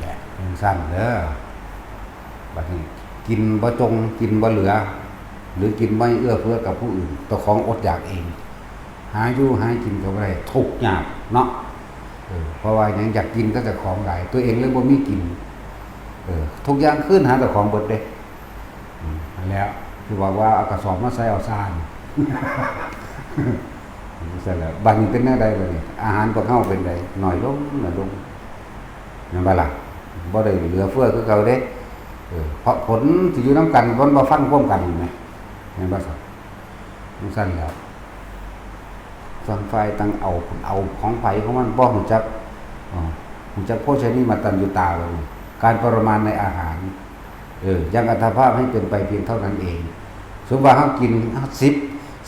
แหละ จังซั่นเด้อ บัดนี้ กินบ่จง กินบ่เหลือ หรือกินไม่เอื้อเฟื้อกับผู้อื่น เจ้าของอดอยากเอง หาอยู่หากินก็บ่ได้ ทุกข์ยากเนาะ เออ เพราะว่าหยัง อยากกินก็เจ้าของหลาย ตัวเองเลยบ่มีกิน เออ ทุกอย่างคืนหาเจ้าของเบิดเด้ อืม นั่นแหละ คือบอกว่าเอากระสอบมาใส่เอาซ่าน จังซั่นแหละ บัดนี้เป็นแนวใดบัดนี้ อาหารพวกเฮาเป็นใด น้อยลง น้อยลง แม่นบ่ล่ะ? บ่ได้เหลือเฟือคือเก่าเด้ เออ เพราะผลที่อยู่นำกัน มันบ่ฟังความกันแหม แม่นบ่ซะ? จังซั่นแหล้ว ต่างฝ่ายต่างเอา เอาของไผของมัน บ่รู้จัก อ่า รู้จักโภชนีมัตตัญญูตาเลย การประมาณในอาหาร เออ ยังอัตภาพให้เป็นไปเพียงเท่านั้นเอง สมมุติว่าเฮากินสิบ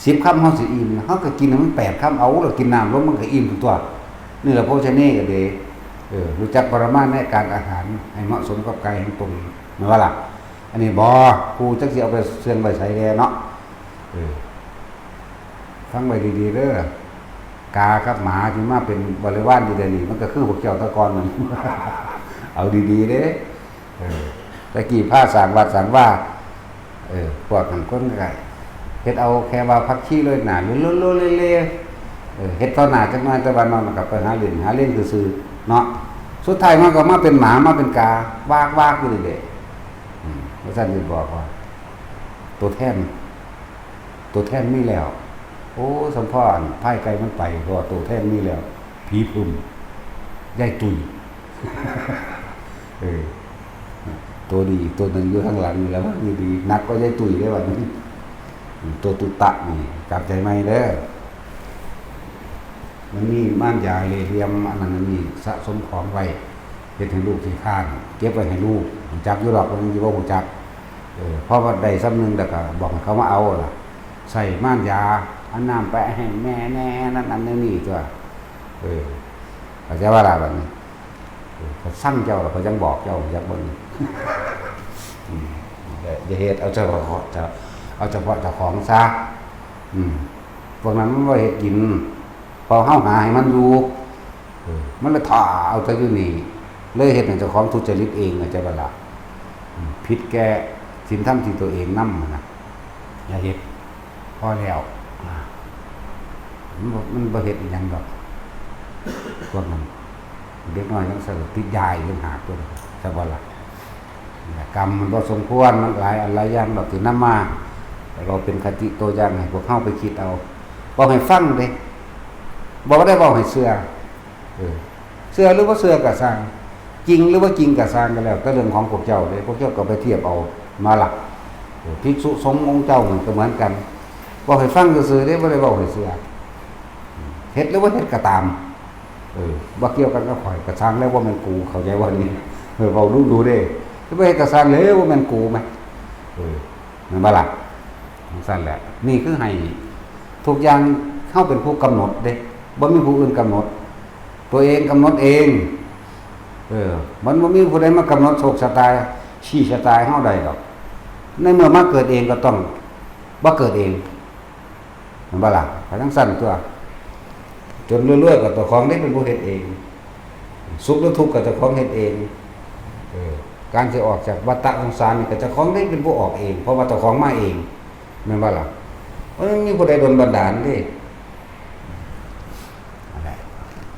สิบคำเฮาสิอิ่ม เฮาก็กินให้มันแปดคำ เอา แล้วกินน้ำลงมันก็อิ่มตั๊ว นี่แหละโภชเนก็ดี เออ รู้จักประมาณในการอาหารให้เหมาะสมกับกายของตน แม่นบ่ล่ะ? อันนี้บ่ กูจักสิเอาไปเสื่องไว้ไสแด่เนาะ เออ ฟังไว้ดีๆเด้อ กากับหมาที่มาเป็นบริวารอยู่เดี๋ยวนี้ มันก็คือพวกเจ้าแตะก่อนนั่น เอาดีๆเด้ เออ แต่กี้พาสร้างวัดสร้างวา เออ พวกนั้นคนก็เฮ็ดเอาแค่ว่าผักชีโรยหน้า โลๆๆๆ เออ เฮ็ดต่อหน้าจักหน่อย แต่ว่านอกนั้นก็ไปหาเล่น หาเล่นซื่อๆเนาะ สุดท้ายมันก็มาเป็นหมา มาเป็นกา วากๆอยู่นี่เด้ อืม ว่าซั่นสิบอกว่า ตัวแทน ตัวแทนมีแล้ว โอ้ สมพร พายไก่มันไป เพราะว่าตัวแทนมีแล้ว ผีพึ่ง ยายตุ้ย เออ ตัวดีอีกตัวหนึ่งอยู่ข้างหลังนี่แหละ มันดี หนักกว่ายายตุ้ยเด้บัดนี้ อืม ตัวตุตะนี่ จับใจไหมเด้อ มันมีม่านยาเล่ห์เหลี่ยม อันนั้นอันนี้ สะสมของไว้ เฮ็ดให้ลูกขี้คร้าน เก็บไว้ให้ลูก รู้จักอยู่ดอก บ่แม่นสิบ่รู้จัก เออ พอว่าได้ส่ำหนึ่งแล้วก็บอกให้เขามาเอาล่ะ ใส่ม่านยา เอาน้ำไปให้แม่แน่ นั่นอันนี้ตั๊ว เออ เข้าใจบ่ล่ะบัดนี้ เออ เขาสั่งเจ้าแล้วเขายังบอกเจ้า อยากเบิ่ง อืม อย่า อย่าเฮ็ด เอาเฉพาะเจ้า เอาเฉพาะเจ้าของซะ อืม พวกนั้นมันบ่เฮ็ดกิน เพราะเฮาหาให้มันอยู่ เออ มันเลยถ่าเอาแต่อยู่นี่ เลยเฮ็ดให้เจ้าของทุจริตเอง เข้าใจบ่ล่ะ? อืม ผิดแก่ศีลธรรมที่ตัวเองนำหั้นนะ อย่าเฮ็ด พอแล้ว อ่า มันบ่ มันบ่เฮ็ดอิหยังดอก พวกนั้น เด็กน้อยยังสติดยาอีกต่างหาก ตัวนั้น เข้าใจบ่ล่ะ? กรรมมันบ่สมควร มันหลายอันหลายอย่างดอกที่นำมา แต่เราเป็นคติตัวอย่างให้พวกเฮาไปคิดเอา เว้าให้ฟังเด้ บ่ได้เว้าให้เชื่อ เออ เชื่อหรือบ่เชื่อก็ซ่าง จริงหรือบ่จริงก็ซ่างก็แล้ว แต่เรื่องของพวกเจ้าเด้ พวกเจ้าก็ไปเทียบเอามาล่ะ เออ ภิกษุสงฆ์องค์เจ้านั่นก็เหมือนกัน เว้าให้ฟังซื่อๆเด้ บ่ได้เว้าให้เชื่อ เฮ็ดหรือบ่เฮ็ดก็ตาม เออ บ่เกี่ยวกันกับข้อย ก็ซ่างแล้ว บ่แม่นกู เข้าใจบ่นี่? เออ เว้าดูๆเด้ คือไปกระสร้างเลยว่าแม่นกูไหมเออแม่นบ่ล่ะจั่งซั่นแหละ นี่คือให้ทุกอย่างเฮาเป็นผู้กำหนดเด้บ่มีผู้อื่นกำหนด ตัวเองกำหนดเอง เออ มันบ่มีผู้ใดมากำหนดโชคชะตา ชี้ชะตาให้เฮาได้ดอก ในเมื่อมาเกิดเองก็ต้องบ่เกิดเองแม่นบ่ล่ะไปจั่งซั่นตัว จนรวยๆก็เจ้าของได้เป็นผู้เฮ็ดเอง สุขหรือทุกข์ก็เจ้าของเฮ็ดเอง เออ การสิออกจากวัฏฏะสงสารนี่ก็เจ้าของได้เป็นผู้ออกเอง เพราะว่าเจ้าของมาเองแม่นบ่ล่ะ เพราะมันมีผู้ใดดลบันดาลเด้ นั่นแหละ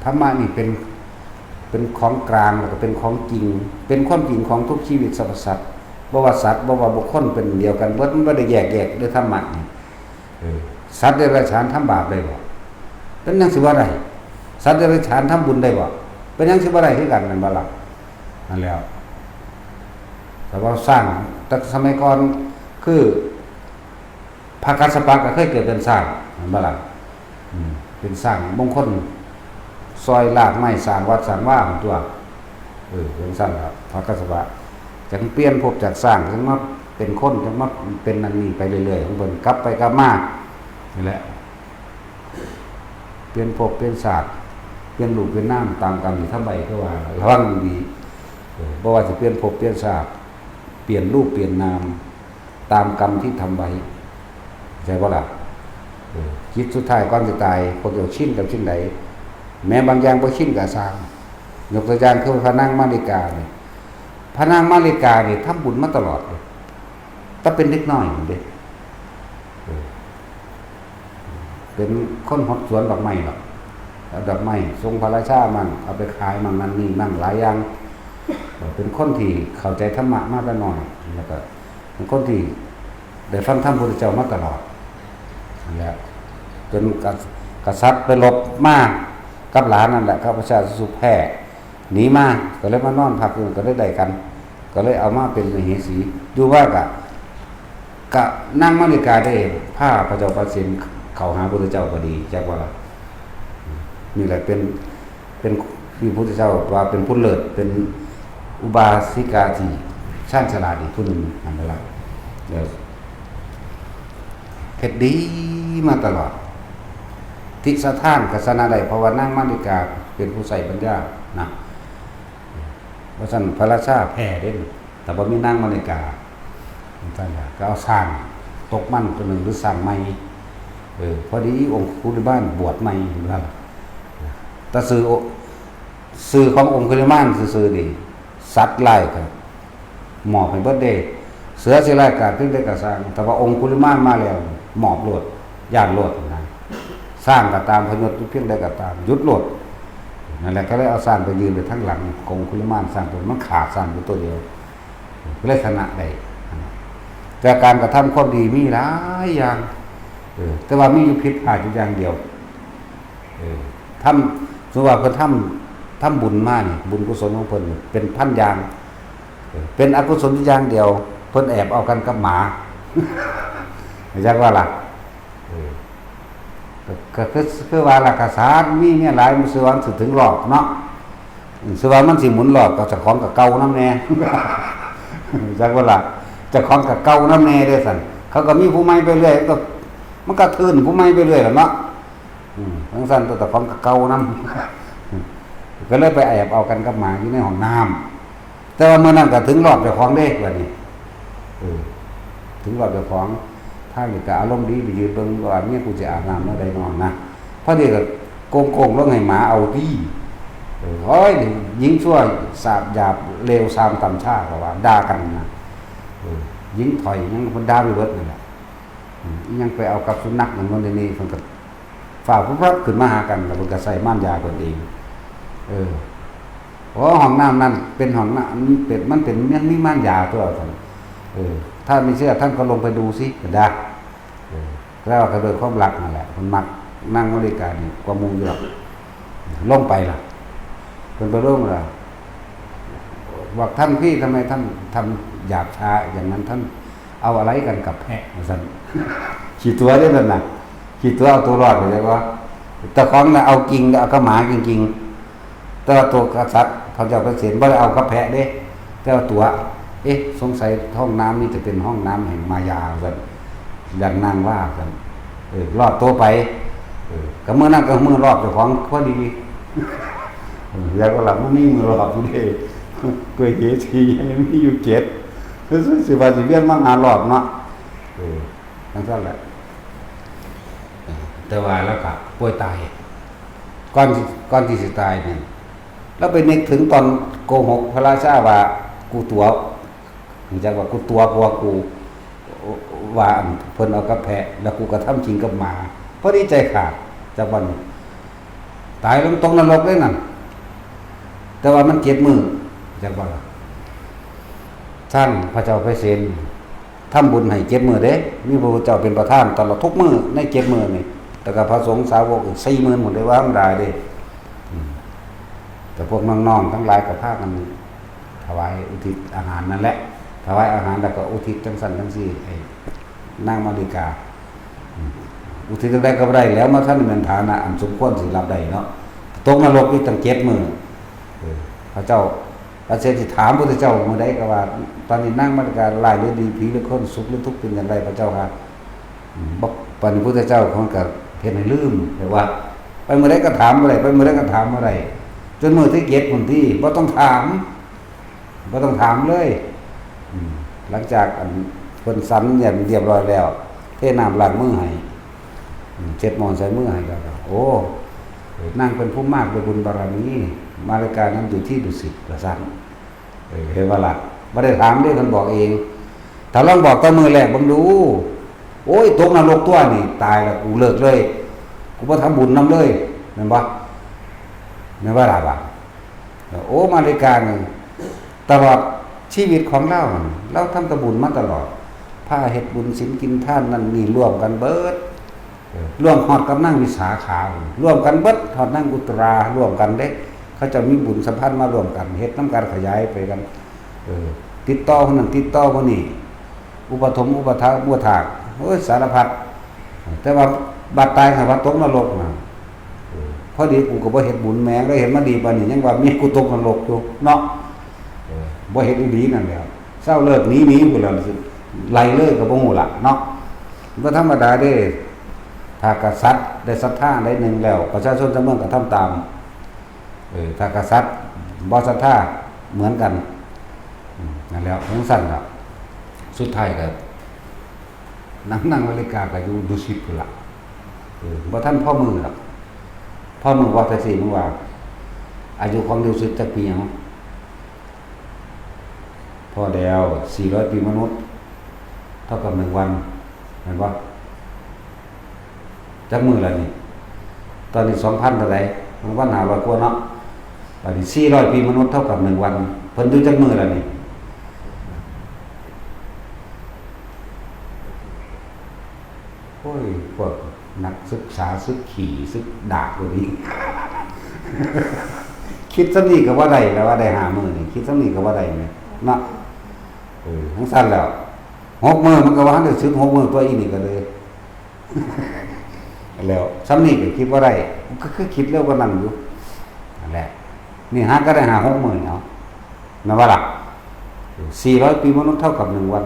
ธรรมะนี่เป็น เป็นของกลาง แล้วก็เป็นของจริง เป็นความจริงของทุกชีวิตสรรพสัตว์ บ่ว่าสัตว์ บ่ว่าบุคคล เป็นเดียวกันเบิด มันบ่ได้แยกแยะเด้อธรรมะนี่ เออ สัตว์เดรัจฉานทำบาปได้บ่ เป็นหยังสิบ่ได้ สัตว์เดรัจฉานทำบุญได้บ่ เป็นหยังสิบ่ได้คือกันแม่นบ่ล่ะ นั่นแหล้ว แต่ว่าช้าง แต่สมัยก่อน คือ พระกัสสปะก็เคยเกิดเป็นช้างแม่นบ่ล่ะ อืม เป็นช้างมงคล ซอยรากไม้สร้างวัดสร้างวาหั่นตัว เออ จั่งซั่นล่ะ พระกัสสปะ จั่งเปลี่ยนภพจากช้าง จั่งมาเป็นคน จั่งมาเป็นนั่นนี่ไปเรื่อยๆ ของเพิ่น กลับไปกลับมา นี่แหละ เปลี่ยนภพเปลี่ยนชาติ เปลี่ยนรูปเปลี่ยนนาม ตามกรรมที่ทำไว้ คือว่า ระวังดีๆ เออ บ่ว่าสิเปลี่ยนภพเปลี่ยนชาติ เปลี่ยนรูปเปลี่ยนนาม ตามกรรมที่ทำไว้ ใช่บ่ล่ะ เออ จิตสุดท้ายก่อนสิตาย พวกเจ้าชินกับสิ่งใด แม้บางอย่างบ่ชินก็ซ่าง ยกตัวอย่างคือพระนางมาริกานี่ พระนางมาริกานี่ทำบุญมาตลอดเลย แต่เป็นเด็กน้อยพู้นเด้ เออ เป็นคนหดสวนดอกไม้ดอก เอาดอกไม้ส่งพระราชามั่ง เอาไปขายมั่ง นั่นนี่มั่ง หลายอย่าง เออ เป็นคนที่เข้าใจธรรมะมาแต่น้อย แล้วก็เป็นคนที่ได้ฟังธรรมพุทธเจ้ามาตลอด นั่นแหละ จนกษัตริย์ไปรบมากับหลานนั่นแหละ กับพระเจ้าสุโธท หนีมา ก็เลยมานอนพักอยู่ ก็เลยได้กัน ก็เลยเอามาเป็นมเหสี อยู่ว่ากะ กะนางมาริกาได้พาพระเจ้าปเสนเข้าหาพระพุทธเจ้าพอดี จักว่าล่ะ นี่แหละเป็น เป็นที่พระพุทธเจ้าว่าเป็นผู้เลิศ เป็นอุบาสิกาที่ชาญฉลาดอีกผู้หนึ่ง นั่นแหละ เดี๋ยว เฮ็ดดีมาตลอด ทิสถานก็ชนะได้ เพราะว่านางมาริกาเป็นผู้ใช้ปัญญานะ ว่าซั่นพระราชาแพ้เด้ แต่บ่มีนางมาริกา ท่านว่าก็เอาช้างตกมันตัวหนึ่งหรือช้างใหม่ เออ พอดีองคุลิมานบวชใหม่ ว่าซั่น แต่ชื่อ ชื่อขององคุลิมานซื่อๆนี่ สัตว์ร้ายก็มอบให้เบิดเด้ เสือสิร้ายกาจเพียงใดก็ซ่าง แต่ว่าองคุลิมานมาแล้ว มอบโลด ย้านโลดนะ ช้างก็ตาม พยศเพียงใดก็ตาม หยุดโลด นั่นแหละ ก็เลยเอาช้างไปยืนไปทางหลังขององคุลิมาน ช้างตัวมันขาดช้างอยู่ตัวเดียว ก็เลยชนะได้ แต่การกระทำความดีมีหลายอย่าง เออ แต่ว่ามีอยู่ผิดพลาดอยู่อย่างเดียว เออ ทำ สมมุติว่าเพิ่นทำ ทำบุญมานี่ บุญกุศลของเพิ่นนี่เป็นพันอย่าง เออ เป็นอกุศลอยู่อย่างเดียว เพิ่นแอบเอากันกับหมา จักว่าล่ะ เออ ก็ ก็คือ คือว่าล่ะ กษัตริย์มีเมียหลาย มันสิว่ามันสิถึงรอบเนาะ อืม สิว่ามันสิหมุนรอบ ก็เจ้าของก็เก่านำแน่ จักว่าล่ะ เจ้าของก็เก่านำแน่เด้อซั่น เขาก็มีผู้ใหม่ไปเรื่อย ก็ มันก็ทื่นผู้ใหม่ไปเรื่อยล่ะเนาะ อืม จั่งซั่นตัวเจ้าของก็เก่านำ ก็เลยไปแอบเอากันกับหมาอยู่ในห้องน้ำ แต่ว่ามื้อนั้นก็ถึงรอบเจ้าของเด้ บัดนี้ เออ ถึงรอบเจ้าของ ทางนี้ก็อารมณ์ดี ไปยืนเบิ่งว่าเมียกูสิอาบน้ำแนวใดน้องนะ พอดีก็โกงๆลงให้หมาเอาติ เออ โอ้ย หญิงชั่วสาบหยาบเลวซามต่ำช้า ก็ว่าด่ากันนะ เออ หญิงถอยหยังเพิ่นด่าไปเบิดนั่นแหละ อืม อิหยังไปเอากับสุนัขนั่นโน่นนี่ เพิ่นก็ฟ้าวปุ๊บปั๊บขึ้นมาหากัน แล้วเพิ่นก็ใส่ม่านยาเพิ่นเอง เออ โอ้ ห้องน้ำนั่นเป็นห้องน้ำ มันเป็น มันเป็น มันมีม่านยาตัวซั่น เออ ถ้าไม่เชื่อท่านก็ลงไปดูสิ ก็ได้ เออ แล้วก็โดยความรักนั่นแหละ มันมักนางมาริกานี่กว่าหมู่อยู่หรอก ลงไปล่ะ เพิ่นไปลงล่ะ บอกท่านพี่ ทำไมท่านทำหยาบช้าอย่างนั้น ท่านเอาอะไรกันกับแพะ ว่าซั่น ขี้ตั๋วเด้นั่นน่ะ ขี้ตั๋วเอาตัวรอด เข้าใจบ่ เจ้าของน่ะเอาจริง เอากับหมาจริงๆ แต่ว่าตัวกษัตริย์พระเจ้าเปรตบ่ได้เอากับแพะเด้ แต่ว่าตั๋ว เอ๊ะ สงสัยห้องน้ำนี่จะเป็นห้องน้ำแห่งมายาซั่น อย่างนางว่าซั่น เออ รอดตัวไป เออ ก็มื้อนั้นก็มื้อรอบเจ้าของพอดี เออ แล้วก็หลับบ่มีมื้อรอบอยู่เด้ กล้วยเฮสียังมีอยู่เจ็ด คือสิว่าสิเวียนมาหารอบเนาะ เออ จั่งซั่นแหละ เออ แต่ว่าแล้วก็ป่วยตาย ก่อนสิ ก่อนที่สิตายนี่ แล้วไปนึกถึงตอนโกหกพระราชาว่า "กูตั๋ว" รู้จักว่า "กูตั๋ว เพราะว่ากู ว่าอันเพิ่นเอากับแพะ แล้วกูกระทำจริงกับหมา" พอดีใจขาด จักวัน ตายลงตกนรกเลยนั่น แต่ว่ามันเจ็ดมื้อ จักวัน ท่านพระเจ้าไพศาล ทำบุญให้เจ็ดมื้อเด้ มีพระพุทธเจ้าเป็นประธานตลอดทุกมื้อในเจ็ดมื้อนี่ แล้วก็พระสงฆ์สาวกอีกสี่หมื่นหมดเลย ว่าธรรมดาเด้ อืม แต่พวกน้องๆทั้งหลายก็พากันถวายอุทิศอาหารนั่นแหละ ถวายอาหารแล้วก็อุทิศจั่งซั่นจั่งซี้ ไอ้นางมาริกา อืม อุทิศจั่งใดก็บ่ได้แล้ว มาท่านเป็นฐานะอันสมควรสิรับได้เนาะ ตกนรกอีกตั้งเจ็ดมื้อ เออ พระเจ้า พระเสด็จถามพุทธเจ้ามื้อใดก็ว่า "ตอนนี้นางมาริการ้ายหรือดี ผีหรือคน สุขหรือทุกข์ เป็นอย่างไรพระเจ้าค่ะ" อืม บอก ปานนี้พุทธเจ้าของก็เฮ็ดให้ลืม แต่ว่า ไปมื้อใดก็ถามบ่ได้ ไปมื้อใดก็ถามบ่ได้ จนมื้อที่เจ็ดพุ้นติ บ่ต้องถาม บ่ต้องถามเลย อืม หลังจากอันเพิ่นสัญญาเรียบร้อยแล้ว เทน้ำล้างมือให้ อืม เช็ดหม้อใส่มือให้แล้วก็ "โอ้ นางเป็นผู้มากด้วยบุญบารมี มาริกานั้นอยู่ที่ดุสิต" ว่าซั่น เออ เห็นบ่ล่ะ บ่ได้ถามเด้ เพิ่นบอกเอง ถ้าลองบอกแต่มื้อแรกเบิ่งดู "โอ้ย ตกนรกตัวนี่ ตายแล้ว กูเลิกเลย กูบ่ทำบุญนำเลย" แม่นบ่ แม่นบ่ล่ะบ่า โอ้ มาริกานี่ ตลอดชีวิตของลาวนั่น ลาวทำแต่บุญมาตลอด พาเฮ็ดบุญศีลกินทานนั่นนี่ร่วมกันเบิด เออ ร่วมฮอดกับนางวิสาขา ร่วมกันเบิด ฮอดนางอุตรา ร่วมกันเด้ เขาเจ้ามีบุญสัมพันธ์มาร่วมกัน เฮ็ดนำกัน ขยายไปกัน เออ ติดต่อคนนั้น ติดต่อคนนี้ อุปถัมภ์อุปถากอุปถาก โอ้ย สารพัด แต่ว่าบัดตาย หาว่าตกนรกนะ เออ พอดีกูก็บ่เฮ็ดบุญแหม แล้วเฮ็ดมาดีปานนี้ ยังว่ามีกูตกนรกอยู่เนาะ เออ บ่เฮ็ดอีหลีนั่นแหละ เซาเลิกหนี หนีพุ้นล่ะ ไล่เลยก็บ่ฮู้ล่ะเนาะ บ่ธรรมดาเด้ ถ้ากษัตริย์ได้ศรัทธาได้หนึ่งแล้ว ประชาชนทั้งเมืองก็ทำตาม เออ ถ้ากษัตริย์บ่ศรัทธาเหมือนกัน อืม นั่นแหละ จั่งซั่นล่ะ สุดท้ายก็ นาง นางมาริกาก็อยู่ดุสิตพุ้นล่ะ เออ บ่ทันพอมื้อดอก พอมื้อว่าจั่งซี้ มึงว่า อายุของดุสิตจักปีหยัง พอแล้ว สี่ร้อยปีมนุษย์ เท่ากับหนึ่งวัน แม่นบ่ จักมื้อละนี่ ตอนนี้สองพันเท่าใด หนึ่งพันห้าร้อยกว่าเนาะ บัดนี้สี่ร้อยปีมนุษย์เท่ากับหนึ่งวัน เพิ่นอยู่จักมื้อละนี่ โอ้ย พวกนักศึกษา ศึกขี้ ศึกดากพวกนี้ คิดส่ำนี้ก็ว่าได้แล้ว ว่าได้ห้ามื้อนี่ คิดส่ำนี้ก็ว่าได้เนี่ยเนาะ เออ จั่งซั่นแล้ว หกมื้อมันก็ว่าได้ศึกหกมื้อตัวอีนี่ก็เลย แล้วส่ำนี้ก็คิดว่าได้ ก็คือคิดเร็วกว่านั้นอยู่ นั่นแหละ นี่หาก็ได้ห้าหกมื้อเนาะ แม่นบ่ล่ะ สี่ร้อยปีมนุษย์เท่ากับหนึ่งวัน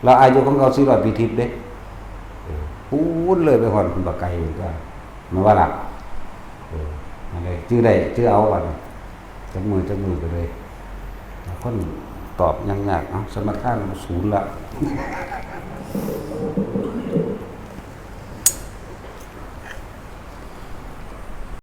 แล้วอายุของเขาสี่ร้อยปีทิพย์เด้ เออ ปูนเลยไปฮอดพุ้นบักไกลพุ้นก็ แม่นบ่ล่ะ เออ นั่นแหละ จื่อได้ จื่อเอาบัดนี้ จักมื้อ จักมื้อก็เลย คนตอบยังยาก เอ้า สมรรถนะศูนย์ละ